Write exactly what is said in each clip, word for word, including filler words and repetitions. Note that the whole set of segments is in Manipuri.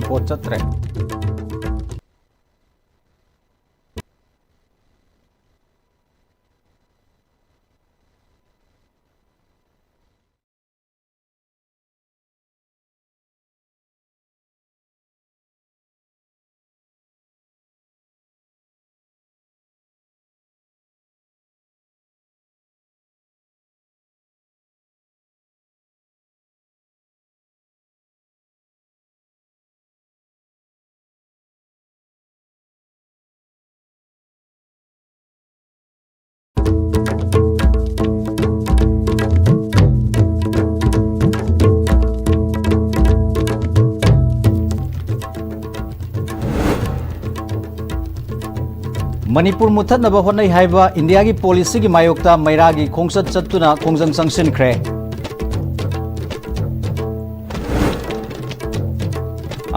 ꯏꯄꯣꯠ ꯆꯠꯇ꯭ꯔꯦ꯫ ꯃꯅꯤꯄꯨꯔ ꯃꯨꯠꯊꯠꯅꯕ ꯍꯣꯠꯅꯩ ꯍꯥꯏꯕ ꯏꯟꯗꯤꯌꯥꯒꯤ ꯄꯣꯂꯤꯁꯤꯒꯤ ꯃꯥꯌꯣꯛꯇ ꯃꯩꯔꯥꯒꯤ ꯈꯣꯡꯆꯠ ꯆꯠꯇꯨꯅ ꯈꯣꯡꯖꯪ ꯆꯪꯁꯤꯟꯈ꯭ꯔꯦ꯫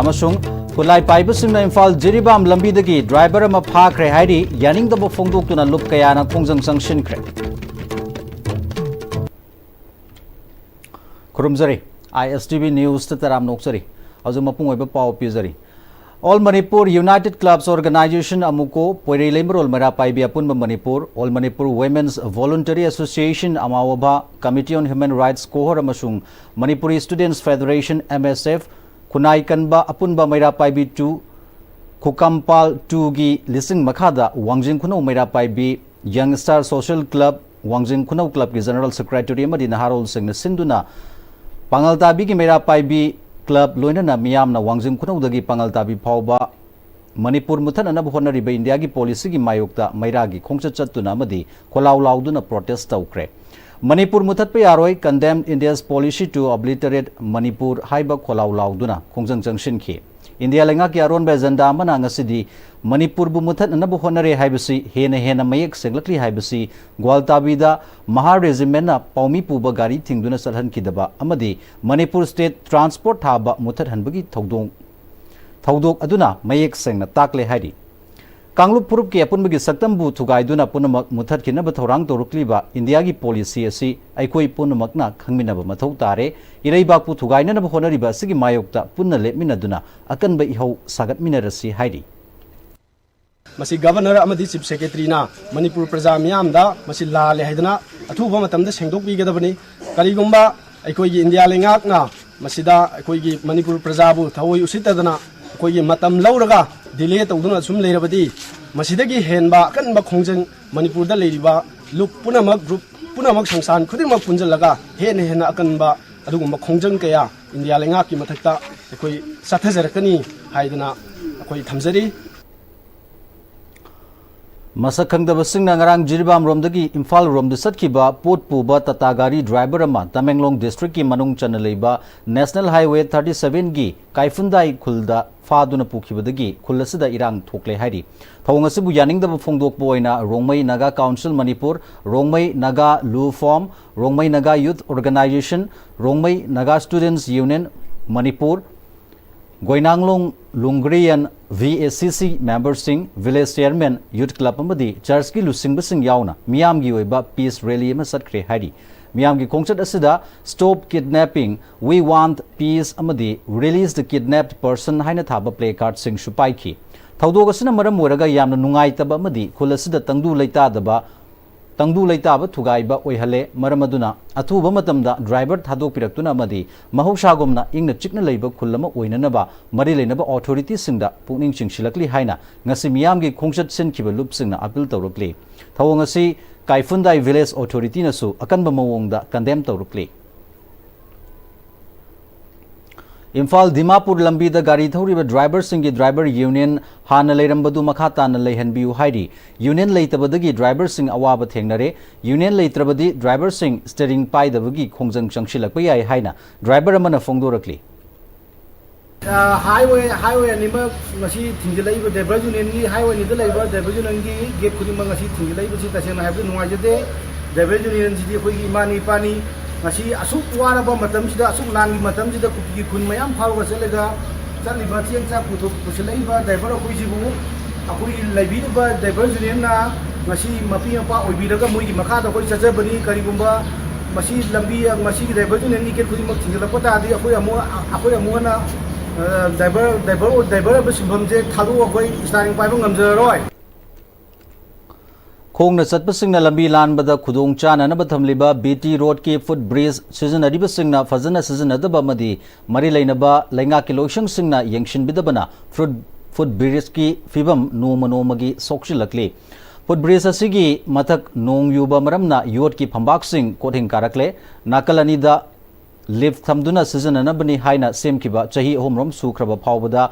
ꯑꯃꯁꯨꯡ ꯈꯨꯠꯂꯥꯏ ꯄꯥꯏꯕꯁꯤꯡꯅ ꯏꯝꯐꯥꯜ ꯖꯤꯔꯤꯕꯥꯝ ꯂꯝꯕꯤꯗꯒꯤ ꯗ꯭ꯔꯥꯏꯚꯔ ꯑꯃ ꯐꯥꯈ꯭ꯔꯦ ꯍꯥꯏꯔꯤ꯫ ꯌꯥꯅꯤꯡꯗꯕ ꯐꯣꯡꯗꯣꯛꯇꯨꯅ ꯂꯨꯞ ꯀꯌꯥꯅ ꯈꯣꯡꯖꯪ ꯆꯪꯁꯤꯟꯈ꯭ꯔꯦ꯫ ꯈꯨꯔꯨꯝꯖꯔꯤ꯫ ꯑꯥꯏ ꯑꯦꯁ ꯇꯤ ꯚꯤ ꯅ꯭ꯌꯨꯁꯇ ꯇꯔꯥꯝꯅ ꯑꯣꯛꯆꯔꯤ꯫ ꯍꯧꯖꯤꯛ ꯃꯄꯨꯡ ꯑꯣꯏꯕ ꯄꯥꯎ ꯄꯤꯖꯔꯤ꯫ All Manipur United Clubs Organization, ꯑꯃꯨꯀꯣ, ꯄꯣꯏꯔꯩ ꯂꯩꯃꯔꯣꯜ ꯃꯩꯔꯥ ꯄꯥꯏꯕꯤ ꯑꯄꯨꯟꯕ Manipur, All Manipur Women's Voluntary Association, ꯑꯃꯥꯋꯥꯚꯥ, Committee on Human Rights, ꯀꯣꯍꯣꯔ, ꯑꯃꯁꯨꯡ Manipuri Students Federation, M S F, ꯈꯨꯟꯅꯥꯏ ꯀꯟꯕ ꯑꯄꯨꯟꯕ ꯃꯩꯔꯥ ꯄꯥꯏꯕꯤ ꯇꯨ, ꯈꯨꯀꯝꯄꯥꯜ ꯇꯨꯒꯤ ꯂꯤꯁꯤꯡ ꯃꯈꯥꯗ ꯋꯥꯡꯖꯤꯡ ꯈꯨꯅꯧ ꯃꯩꯔꯥ ꯄꯥꯏꯕꯤ Young Star Social Club, ꯋꯥꯡꯖꯤꯡ ꯈꯨꯅꯧ clubꯀꯤ general secretary ꯑꯃꯗꯤ ꯅꯍꯥꯔꯣꯜꯁꯤꯡꯅ ꯁꯤꯟꯗꯨꯅ ꯄꯥꯉꯜ ꯇꯥꯕꯤꯒꯤ ꯃꯩꯔꯥ ꯄꯥꯏꯕꯤ club, ꯂꯣꯏꯅꯅ ꯃꯤꯌꯥꯝꯅ ꯋꯥꯡꯖꯤꯡ ꯈꯨꯅꯧꯗꯒꯤ ꯄꯥꯉꯜ ꯇꯥꯕꯤ ꯐꯥꯎꯕ ꯃꯅꯤꯄꯨꯔ ꯃꯨꯠꯊꯠꯅꯅꯕ ꯍꯣꯠꯅꯔꯤꯕ ꯏꯟꯗꯤꯌꯥꯒꯤ ꯄꯣꯂꯤꯁꯤꯒꯤ ꯃꯥꯌꯣꯛꯇ ꯃꯩꯔꯥꯒꯤ ꯈꯣꯡꯆꯠ ꯆꯠꯇꯨꯅ ꯑꯃꯗꯤ ꯈꯣꯜꯂꯥꯎ ꯂꯥꯎꯗꯨꯅ protest ꯇꯧꯈ꯭ꯔꯦ꯫ "ꯃꯅꯤꯄꯨꯔ ꯃꯨꯠꯊꯠꯄ ꯌꯥꯔꯣꯏ, condemn India's policy to obliterate Manipur" ꯍꯥꯏꯕ ꯈꯣꯜꯂꯥꯎ ꯂꯥꯎꯗꯨꯅ ꯈꯣꯡꯖꯪ ꯆꯪꯁꯤꯟꯈꯤ꯫ ꯏꯟꯗꯤꯌꯥ ꯂꯩꯉꯥꯛꯀꯤ ꯑꯔꯣꯟꯕ agenda ꯑꯃꯅ ꯉꯁꯤꯗꯤ ꯃꯅꯤꯄꯨꯔꯕꯨ ꯃꯨꯠꯊꯠꯅꯅꯕ ꯍꯣꯠꯅꯔꯦ ꯍꯥꯏꯕꯁꯤ ꯍꯦꯟꯅ ꯍꯦꯟꯅ ꯃꯌꯦꯛ ꯁꯦꯡꯂꯛꯂꯤ ꯍꯥꯏꯕꯁꯤ ꯒ꯭ꯋꯥꯜꯇꯥꯕꯤꯗ ꯃꯍꯥ regimentꯅ ꯄꯥꯎꯃꯤ ꯄꯨꯕ ꯒꯥꯔꯤ ꯊꯤꯡꯗꯨꯅ ꯆꯠꯍꯟꯈꯤꯗꯕ ꯑꯃꯗꯤ ꯃꯅꯤꯄꯨꯔ state transport ꯊꯥꯕ ꯃꯨꯠꯊꯠꯍꯟꯕꯒꯤ ꯊꯧꯗꯣꯡ, ꯊꯧꯗꯣꯛ ꯑꯗꯨꯅ ꯃꯌꯦꯛ ꯁꯦꯡꯅ ꯇꯥꯛꯂꯦ ꯍꯥꯏꯔꯤ꯫ ꯀꯥꯡꯂꯨꯞ ꯐꯨꯔꯨꯞꯀꯤ ꯑꯄꯨꯟꯕꯒꯤ ꯁꯛꯇꯝꯕꯨ ꯊꯨꯒꯥꯏꯗꯨꯅ ꯄꯨꯝꯅꯃꯛ ꯃꯨꯠꯊꯠꯈꯤꯅꯕ ꯊꯧꯔꯥꯡ ꯇꯧꯔꯛꯂꯤꯕ ꯏꯟꯗꯤꯌꯥꯒꯤ ꯄꯣꯂꯤꯁꯤ ꯑꯁꯤ ꯑꯩꯈꯣꯏ ꯄꯨꯝꯅꯃꯛꯅ ꯈꯪꯃꯤꯟꯅꯕ ꯃꯊꯧ ꯇꯥꯔꯦ꯫ ꯏꯔꯩꯕꯥꯛꯄꯨ ꯊꯨꯒꯥꯏꯅꯅꯕ ꯍꯣꯠꯅꯔꯤꯕ ꯑꯁꯤꯒꯤ ꯃꯥꯌꯣꯛꯇ ꯄꯨꯟꯅ ꯂꯦꯞꯃꯤꯟꯅꯗꯨꯅ ꯑꯀꯟꯕ ꯏꯍꯧ ꯁꯥꯒꯠꯃꯤꯟꯅꯔꯁꯤ ꯍꯥꯏꯔꯤ꯫ ꯃꯁꯤ ꯒꯕꯔꯅꯔ ꯑꯃꯗꯤ ꯆꯤꯐ ꯁꯦꯀ꯭ꯔꯦꯇꯔꯤꯅ ꯃꯅꯤꯄꯨꯔ ꯄ꯭ꯔꯖꯥ ꯃꯤꯌꯥꯝꯗ ꯃꯁꯤ ꯂꯥꯜꯂꯦ ꯍꯥꯏꯗꯅ ꯑꯊꯨꯕ ꯃꯇꯝꯗ ꯁꯦꯡꯗꯣꯛꯄꯤꯒꯗꯕꯅꯤ꯫ ꯀꯔꯤꯒꯨꯝꯕ ꯑꯩꯈꯣꯏꯒꯤ ꯏꯟꯗꯤꯌꯥ ꯂꯩꯉꯥꯛꯅ ꯃꯁꯤꯗ ꯑꯩꯈꯣꯏꯒꯤ ꯃꯅꯤꯄꯨꯔ ꯄ꯭ꯔꯖꯥꯕꯨ ꯊꯑꯣꯏ ꯎꯁꯤꯠꯇꯗꯅ ꯑꯩꯈꯣꯏꯒꯤ ꯃꯇꯝ ꯂꯧꯔꯒ ꯗꯤꯂꯦ ꯇꯧꯗꯨꯅ ꯁꯨꯝ ꯂꯩꯔꯕꯗꯤ ꯃꯁꯤꯗꯒꯤ ꯍꯦꯟꯕ ꯑꯀꯟꯕ ꯈꯣꯡꯖꯪ ꯃꯅꯤꯄꯨꯔꯗ ꯂꯩꯔꯤꯕ ꯂꯨꯞ ꯄꯨꯝꯅꯃꯛ, ꯒ꯭ꯔꯨꯞ ꯄꯨꯝꯅꯃꯛ, ꯁꯪꯁꯊꯥꯟ ꯈꯨꯗꯤꯡꯃꯛ ꯄꯨꯟꯁꯤꯜꯂꯒ ꯍꯦꯟꯅ ꯍꯦꯟꯅ ꯑꯀꯟꯕ ꯑꯗꯨꯒꯨꯝꯕ ꯈꯣꯡꯖꯪ ꯀꯌꯥ ꯏꯟꯗꯤꯌꯥ ꯂꯩꯉꯥꯛꯀꯤ ꯃꯊꯛꯇ ꯑꯩꯈꯣꯏ ꯆꯠꯊꯖꯔꯛꯀꯅꯤ ꯍꯥꯏꯗꯅ ꯑꯩꯈꯣꯏ ꯊꯝꯖꯔꯤ꯫ ꯃꯁꯛ ꯈꯪꯗꯕꯁꯤꯡꯅ ꯉꯔꯥꯡ ꯖꯤꯔꯤꯕꯥꯝ ꯔꯣꯝꯗꯒꯤ ꯏꯝꯐꯥꯜ ꯔꯣꯝꯗ ꯆꯠꯈꯤꯕ ꯄꯣꯠ ꯄꯨꯕ ꯇꯥꯇꯥ ꯒꯥꯔꯤ ꯗ꯭ꯔꯥꯏꯚꯔ ꯑꯃ ꯇꯃꯦꯡꯂꯣꯡ ꯗꯤꯁꯇ꯭ꯔꯤꯛꯀꯤ ꯃꯅꯨꯡ ꯆꯟꯅ ꯂꯩꯕ ꯅꯦꯁꯅꯦꯜ ꯍꯥꯏꯋꯦ ꯊꯥꯔꯇꯤ ꯁꯚꯦꯟꯒꯤ ꯀꯥꯏꯐꯨꯟꯗꯥꯏ ꯈꯨꯜꯗ ꯐꯥꯗꯨꯅ ꯄꯨꯈꯤꯕꯗꯒꯤ ꯈꯨꯜ ꯑꯁꯤꯗ ꯏꯔꯥꯡ ꯊꯣꯛꯂꯦ ꯍꯥꯏꯔꯤ꯫ ꯊꯧꯑꯣꯡ ꯑꯁꯤꯕꯨ ꯌꯥꯅꯤꯡꯗꯕ ꯐꯣꯡꯗꯣꯛꯄ ꯑꯣꯏꯅ ꯔꯣꯡꯃꯩ ꯅꯥꯒꯥ ꯀꯥꯎꯟꯁꯤꯜ ꯃꯅꯤꯄꯨꯔ, ꯔꯣꯡꯃꯩ ꯅꯥꯒꯥ ꯂꯨ forum, Rongmei Naga youth organization, Rongmei Naga students union Manipur, ꯒꯣꯏꯅꯥꯡꯂꯣꯡ ꯂꯨꯡꯒ꯭ꯔꯤꯌꯟ ꯚꯤ ꯑꯦ ꯁꯤ ꯁꯤ ꯃꯦꯝꯕꯔꯁꯤꯡ, ꯚꯤꯂꯦꯖ ꯆꯤꯌꯔꯃꯦꯟ, ꯌꯨꯊ ꯀ꯭ꯂꯕ ꯑꯃꯗꯤ ꯆꯔꯆꯀꯤ ꯂꯨꯆꯤꯡꯕꯁꯤꯡ ꯌꯥꯎꯅ ꯃꯤꯌꯥꯝꯒꯤ ꯑꯣꯏꯕ ꯄꯤꯁ ꯔꯦꯂꯤ ꯑꯃ ꯆꯠꯈ꯭ꯔꯦ ꯍꯥꯏꯔꯤ꯫ ꯃꯤꯌꯥꯝꯒꯤ ꯈꯣꯡꯆꯠ ꯑꯁꯤꯗ "Stop Kidnapping, We Want Peace" ꯑꯃꯗꯤ "Release the Kidnapped Person" ꯍꯥꯏꯅ ꯊꯥꯕ ꯄ꯭ꯂꯦ ꯀꯥꯔꯗꯁꯤꯡꯁꯨ ꯄꯥꯏꯈꯤ꯫ ꯊꯧꯗꯣꯛ ꯑꯁꯤꯅ ꯃꯔꯝ ꯑꯣꯏꯔꯒ ꯌꯥꯝꯅ ꯅꯨꯡꯉꯥꯏꯇꯕ ꯑꯃꯗꯤ ꯈꯨꯜ ꯑꯁꯤꯗ ꯇꯪꯗꯨ ꯂꯩꯇꯥꯗꯕ, ꯇꯪꯗꯨ ꯂꯩꯇꯥꯕ ꯊꯨꯒꯥꯏꯕ ꯑꯣꯏꯍꯜꯂꯦ꯫ ꯃꯔꯝ ꯑꯗꯨꯅ ꯑꯊꯨꯕ ꯃꯇꯝꯗ ꯗ꯭ꯔꯥꯏꯚꯔ ꯊꯥꯗꯣꯛꯄꯤꯔꯛꯇꯨꯅ ꯑꯃꯗꯤ ꯃꯍꯧꯁꯥꯒꯨꯝꯅ ꯏꯪꯅ ꯆꯤꯛꯅ ꯂꯩꯕ ꯈꯨꯜ ꯑꯃ ꯑꯣꯏꯅꯅꯕ ꯃꯔꯤ ꯂꯩꯅꯕ ꯑꯣꯊꯣꯔꯤꯇꯤꯁꯤꯡꯗ ꯄꯨꯛꯅꯤꯡ ꯆꯤꯡꯁꯤꯜꯂꯛꯂꯤ ꯍꯥꯏꯅ ꯉꯁꯤ ꯃꯤꯌꯥꯝꯒꯤ ꯈꯣꯡꯆꯠ ꯁꯤꯟꯈꯤꯕ ꯂꯨꯞꯁꯤꯡꯅ ꯑꯄꯤꯜ ꯇꯧꯔꯛꯂꯤ꯫ ꯊꯧꯑꯣꯡ ꯑꯁꯤ ꯀꯥꯏꯐꯨꯟꯗꯥꯏ ꯚꯤꯂꯦꯖ ꯑꯣꯊꯣꯔꯤꯇꯤꯅꯁꯨ ꯑꯀꯟꯕ ꯃꯑꯣꯡꯗ ꯀꯟꯗꯦꯝ ꯇꯧꯔꯛꯂꯤ꯫ ꯏꯝꯐꯥꯜ ꯗꯤꯃꯥꯄꯨꯔ ꯂꯝꯕꯤꯗ ꯒꯥꯔꯤ ꯊꯧꯔꯤꯕ ꯗ꯭ꯔꯥꯏꯚꯔꯁꯤꯡꯒꯤ ꯗ꯭ꯔꯥꯏꯚꯔ ꯌꯨꯅꯤꯌꯟ ꯍꯥꯟꯅ ꯂꯩꯔꯝꯕꯗꯨ ꯃꯈꯥ ꯇꯥꯅ ꯂꯩꯍꯟꯕꯤꯌꯨ ꯍꯥꯏꯔꯤ꯫ ꯌꯨꯅꯤꯌꯟ ꯂꯩꯇꯕꯗꯒꯤ ꯗ꯭ꯔꯥꯏꯚꯔꯁꯤꯡ ꯑꯋꯥꯕ ꯊꯦꯡꯅꯔꯦ꯫ ꯌꯨꯅꯤꯌꯟ ꯂꯩꯇ꯭ꯔꯕꯗꯤ ꯗ꯭ꯔꯥꯏꯚꯔꯁꯤꯡ ꯁ꯭ꯇꯤꯌꯔꯤꯡ ꯄꯥꯏꯗꯕꯒꯤ ꯈꯣꯡꯖꯪ ꯆꯪꯁꯤꯜꯂꯛꯄ ꯌꯥꯏ ꯍꯥꯏꯅ ꯗ꯭ꯔꯥꯏꯚꯔ ꯑꯃꯅ ꯐꯣꯡꯗꯣꯔꯛꯂꯤ꯫ ꯑ, ꯍꯥꯏꯋꯦ, ꯍꯥꯏꯋꯦ ꯑꯅꯤꯃꯛ ꯉꯁꯤ ꯊꯤꯡꯖꯤꯜꯂꯛꯏꯕ ꯗ꯭ꯔꯥꯏꯚꯔ ꯌꯨꯅꯤꯌꯟꯒꯤ, ꯍꯥꯏꯋꯦ ꯑꯅꯤꯗ ꯂꯩꯕ ꯗ꯭ꯔꯥꯏꯚꯔ ꯌꯨꯅꯤꯌꯟꯒꯤ ꯒꯦꯠ ꯈꯨꯗꯤꯡꯃꯛ ꯉꯁꯤ ꯊꯤꯡꯖꯤꯜꯂꯛꯏꯕꯁꯤ ꯇꯁꯦꯡꯅ ꯍꯥꯏꯕꯗ ꯅꯨꯡꯉꯥꯏꯖꯗꯦ꯫ ꯗ꯭ꯔꯥꯏꯚꯔ ꯌꯨꯅꯤꯌꯟꯁꯤꯗꯤ ꯑꯩꯈꯣꯏꯒꯤ ꯏꯃꯥꯅꯤ ꯏꯄꯥꯅꯤ꯫ ꯉꯁꯤ ꯑꯁꯨꯛ ꯋꯥꯔꯕ ꯃꯇꯝꯁꯤꯗ, ꯑꯁꯨꯛ ꯂꯥꯟꯒꯤ ꯃꯇꯝꯁꯤꯗ ꯀꯨꯀꯤꯒꯤ ꯈꯨꯟ ꯃꯌꯥꯝ ꯐꯥꯎꯔꯒ ꯆꯠꯂꯒ ꯆꯠꯂꯤꯕ ꯆꯦꯡ ꯆꯥꯛ ꯄꯨꯊꯣꯛ ꯄꯨꯁꯤꯜꯂꯛꯏꯕ ꯗ꯭ꯔꯥꯏꯚꯔ ꯑꯩꯈꯣꯏꯁꯤꯕꯨ ꯑꯩꯈꯣꯏꯒꯤ ꯂꯩꯕꯤꯔꯤꯕ ꯗ꯭ꯔꯥꯏꯚꯔ ꯌꯨꯅꯤꯌꯟꯅ ꯉꯁꯤ ꯃꯄꯤ ꯃꯄꯥ ꯑꯣꯏꯕꯤꯔꯒ ꯃꯣꯏꯒꯤ ꯃꯈꯥꯗ ꯑꯩꯈꯣꯏ ꯆꯠꯆꯕꯅꯤ꯫ ꯀꯔꯤꯒꯨꯝꯕ ꯃꯁꯤ ꯂꯝꯕꯤ, ꯃꯁꯤꯒꯤ ꯗ꯭ꯔꯥꯏꯚꯔ ꯌꯨꯅꯤꯌꯟꯒꯤ ꯒꯦꯠ ꯈꯨꯗꯤꯡꯃꯛ ꯊꯤꯡꯖꯤꯜꯂꯛꯄ ꯇꯥꯔꯗꯤ ꯑꯩꯈꯣꯏ ꯑꯃꯨꯛ, ꯑꯩꯈꯣꯏ ꯑꯃꯨꯛ ꯍꯟꯅ, ꯑ, ꯗ꯭ꯔꯥꯏꯚꯔ, ꯗ꯭ꯔꯥꯏꯚꯔ, ꯗ꯭ꯔꯥꯏꯚꯔ ꯍꯥꯏꯕ ꯁꯤꯟꯐꯝꯁꯦ ꯊꯥꯗꯣꯛꯑꯒ ꯑꯩꯈꯣꯏ ꯏꯁꯇꯥꯔꯤꯡ ꯄꯥꯏꯕ ꯉꯝꯖꯔꯔꯣꯏ꯫ ꯈꯣꯡꯅ ꯆꯠꯄꯁꯤꯡꯅ ꯂꯝꯕꯤ ꯂꯥꯟꯕꯗ ꯈꯨꯗꯣꯡ ꯆꯥꯅꯅꯕ ꯊꯝꯂꯤꯕ ꯕꯤ ꯇꯤ ꯔꯣꯗꯀꯤ ꯐꯨꯠ ꯕ꯭ꯔꯤꯖ ꯁꯤꯖꯤꯟꯅꯔꯤꯕꯁꯤꯡꯅ ꯐꯖꯅ ꯁꯤꯖꯤꯟꯅꯗꯕ ꯑꯃꯗꯤ ꯃꯔꯤ ꯂꯩꯅꯕ ꯂꯩꯉꯥꯛꯀꯤ ꯂꯣꯏꯁꯪꯁꯤꯡꯅ ꯌꯦꯡꯁꯤꯟꯕꯤꯗꯕꯅ ꯐꯨꯠ, ꯐꯨꯠ ꯕ꯭ꯔꯤꯖꯀꯤ ꯐꯤꯕꯝ ꯅꯣꯡꯃ ꯅꯣꯡꯃꯒꯤ ꯁꯣꯛꯆꯤꯜꯂꯛꯂꯤ꯫ ꯐꯨꯠ ꯕ꯭ꯔꯤꯖ ꯑꯁꯤꯒꯤ ꯃꯊꯛ ꯅꯣꯡ ꯌꯨꯕ ꯃꯔꯝꯅ ꯌꯣꯠꯀꯤ ꯐꯝꯕꯥꯛꯁꯤꯡ ꯀꯣꯠꯍꯤꯡ ꯀꯥꯔꯛꯂꯦ꯫ ꯅꯥꯀꯜ ꯑꯅꯤꯗ ꯂꯤꯐ ꯊꯝꯗꯨꯅ ꯁꯤꯖꯤꯟꯅꯅꯕꯅꯤ ꯍꯥꯏꯅ ꯁꯦꯝꯈꯤꯕ ꯆꯍꯤ ꯑꯍꯨꯝꯔꯣꯝ ꯁꯨꯈ꯭ꯔꯕ ꯐꯥꯎꯕꯗ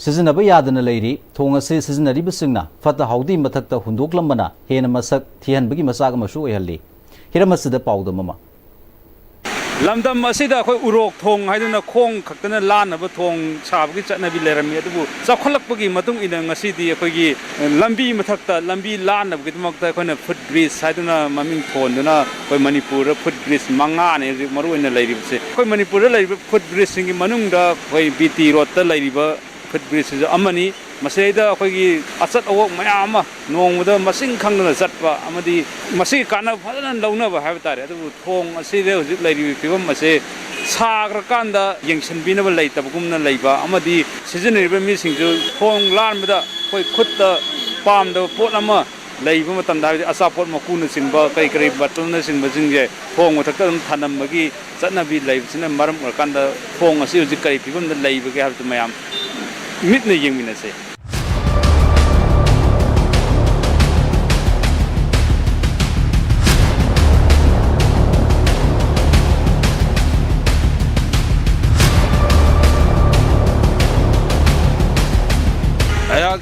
ꯁꯤꯖꯤꯟꯅꯕ ꯌꯥꯗꯅ ꯂꯩꯔꯤ꯫ ꯊꯣꯡ ꯑꯁꯤ ꯁꯤꯖꯤꯟꯅꯔꯤꯕꯁꯤꯡꯅ ꯐꯠꯇ ꯍꯥꯎꯗꯤ ꯃꯊꯛꯇ ꯍꯨꯟꯗꯣꯛꯂꯝꯕꯅ ꯍꯦꯟꯅ ꯃꯁꯛ ꯊꯤꯍꯟꯕꯒꯤ ꯃꯆꯥꯛ ꯑꯃꯁꯨ ꯑꯣꯏꯍꯜꯂꯤ꯫ ꯍꯤꯔꯝ ꯑꯁꯤꯗ ꯄꯥꯎꯗꯝ ꯑꯃ꯫ ꯂꯝꯗꯝ ꯑꯁꯤꯗ ꯑꯩꯈꯣꯏ ꯎꯔꯣꯛ ꯊꯣꯡ ꯍꯥꯏꯗꯨꯅ ꯈꯣꯡ ꯈꯛꯇꯅ ꯂꯥꯟꯅꯕ ꯊꯣꯡ ꯁꯥꯕꯒꯤ ꯆꯠꯅꯕꯤ ꯂꯩꯔꯝꯃꯤ꯫ ꯑꯗꯨꯕꯨ ꯆꯥꯎꯈꯠꯂꯛꯄꯒꯤ ꯃꯇꯨꯡ ꯏꯟꯅ ꯉꯁꯤꯗꯤ ꯑꯩꯈꯣꯏꯒꯤ ꯂꯝꯕꯤ ꯃꯊꯛꯇ ꯂꯝꯕꯤ ꯂꯥꯟꯅꯕꯒꯤꯗꯃꯛꯇ ꯑꯩꯈꯣꯏꯅ ꯐꯨꯠ ꯕ꯭ꯔꯤꯖ ꯍꯥꯏꯗꯨꯅ ꯃꯃꯤꯡ ꯊꯣꯟꯗꯨꯅ ꯑꯩꯈꯣꯏ ꯃꯅꯤꯄꯨꯔꯗ ꯐꯨꯠ ꯕ꯭ꯔꯤꯖ ꯃꯉꯥꯅꯦ ꯍꯧꯖꯤꯛ ꯃꯔꯨ ꯑꯣꯏꯅ ꯂꯩꯔꯤꯕꯁꯦ꯫ ꯑꯩꯈꯣꯏ ꯃꯅꯤꯄꯨꯔꯗ ꯂꯩꯔꯤꯕ ꯐꯨꯠ ꯕ꯭ꯔꯤꯖꯁꯤꯡꯒꯤ ꯃꯅꯨꯡꯗ ꯑꯩꯈꯣꯏ ꯕꯤ ꯇꯤ ꯔꯣꯗꯇ ꯂꯩꯔꯤꯕ ꯐꯨꯠ ꯕ꯭ꯔꯤꯖꯁꯤꯁꯨ ꯑꯃꯅꯤ꯫ ꯃꯁꯤꯗꯩꯗ ꯑꯩꯈꯣꯏꯒꯤ ꯑꯆꯠ ꯑꯋꯣꯛ ꯃꯌꯥꯝ ꯑꯃ ꯅꯣꯡꯃꯗ ꯃꯁꯤꯡ ꯈꯪꯗꯅ ꯆꯠꯄ ꯑꯃꯗꯤ ꯃꯁꯤꯒꯤ ꯀꯥꯟꯅꯕ ꯐꯖꯅ ꯂꯧꯅꯕ ꯍꯥꯏꯕ ꯇꯥꯔꯦ꯫ ꯑꯗꯨꯕꯨ ꯊꯣꯡ ꯑꯁꯤꯗ ꯍꯧꯖꯤꯛ ꯂꯩꯔꯤꯕ ꯐꯤꯕꯝ ꯑꯁꯦ ꯁꯥꯈ꯭ꯔꯀꯥꯟꯗ ꯌꯦꯡꯁꯤꯟꯕꯤꯅꯕ ꯂꯩꯇꯕꯒꯨꯝꯅ ꯂꯩꯕ ꯑꯃꯗꯤ ꯁꯤꯖꯤꯟꯅꯔꯤꯕ ꯃꯤꯁꯤꯡꯁꯨ ꯊꯣꯡ ꯂꯥꯟꯕꯗ ꯑꯩꯈꯣꯏ ꯈꯨꯠꯇ ꯄꯥꯝꯗꯕ ꯄꯣꯠ ꯑꯃ ꯂꯩꯕ ꯃꯇꯝꯗ, ꯍꯥꯏꯕꯗꯤ ꯑꯆꯥꯄꯣꯠ ꯃꯀꯨꯅꯆꯤꯡꯕ, ꯀꯔꯤ ꯀꯔꯤ ꯕꯇꯜꯅꯆꯤꯡꯕꯁꯤꯡꯁꯦ ꯊꯣꯡ ꯃꯊꯛꯇ ꯑꯗꯨꯝ ꯊꯅꯝꯕꯒꯤ ꯆꯠꯅꯕꯤ ꯂꯩꯕꯁꯤꯅ ꯃꯔꯝ ꯑꯣꯏꯔꯀꯥꯟꯗ ꯊꯣꯡ ꯑꯁꯤ ꯍꯧꯖꯤꯛ ꯀꯔꯤ ꯐꯤꯕꯝꯗ ꯂꯩꯕꯒꯦ ꯍꯥꯏꯕꯗꯨ ꯃꯌꯥꯝ ꯃꯤꯠꯅ ꯌꯦꯡꯃꯤꯟꯅꯁꯦ꯫ ꯑꯩꯍꯥꯛ,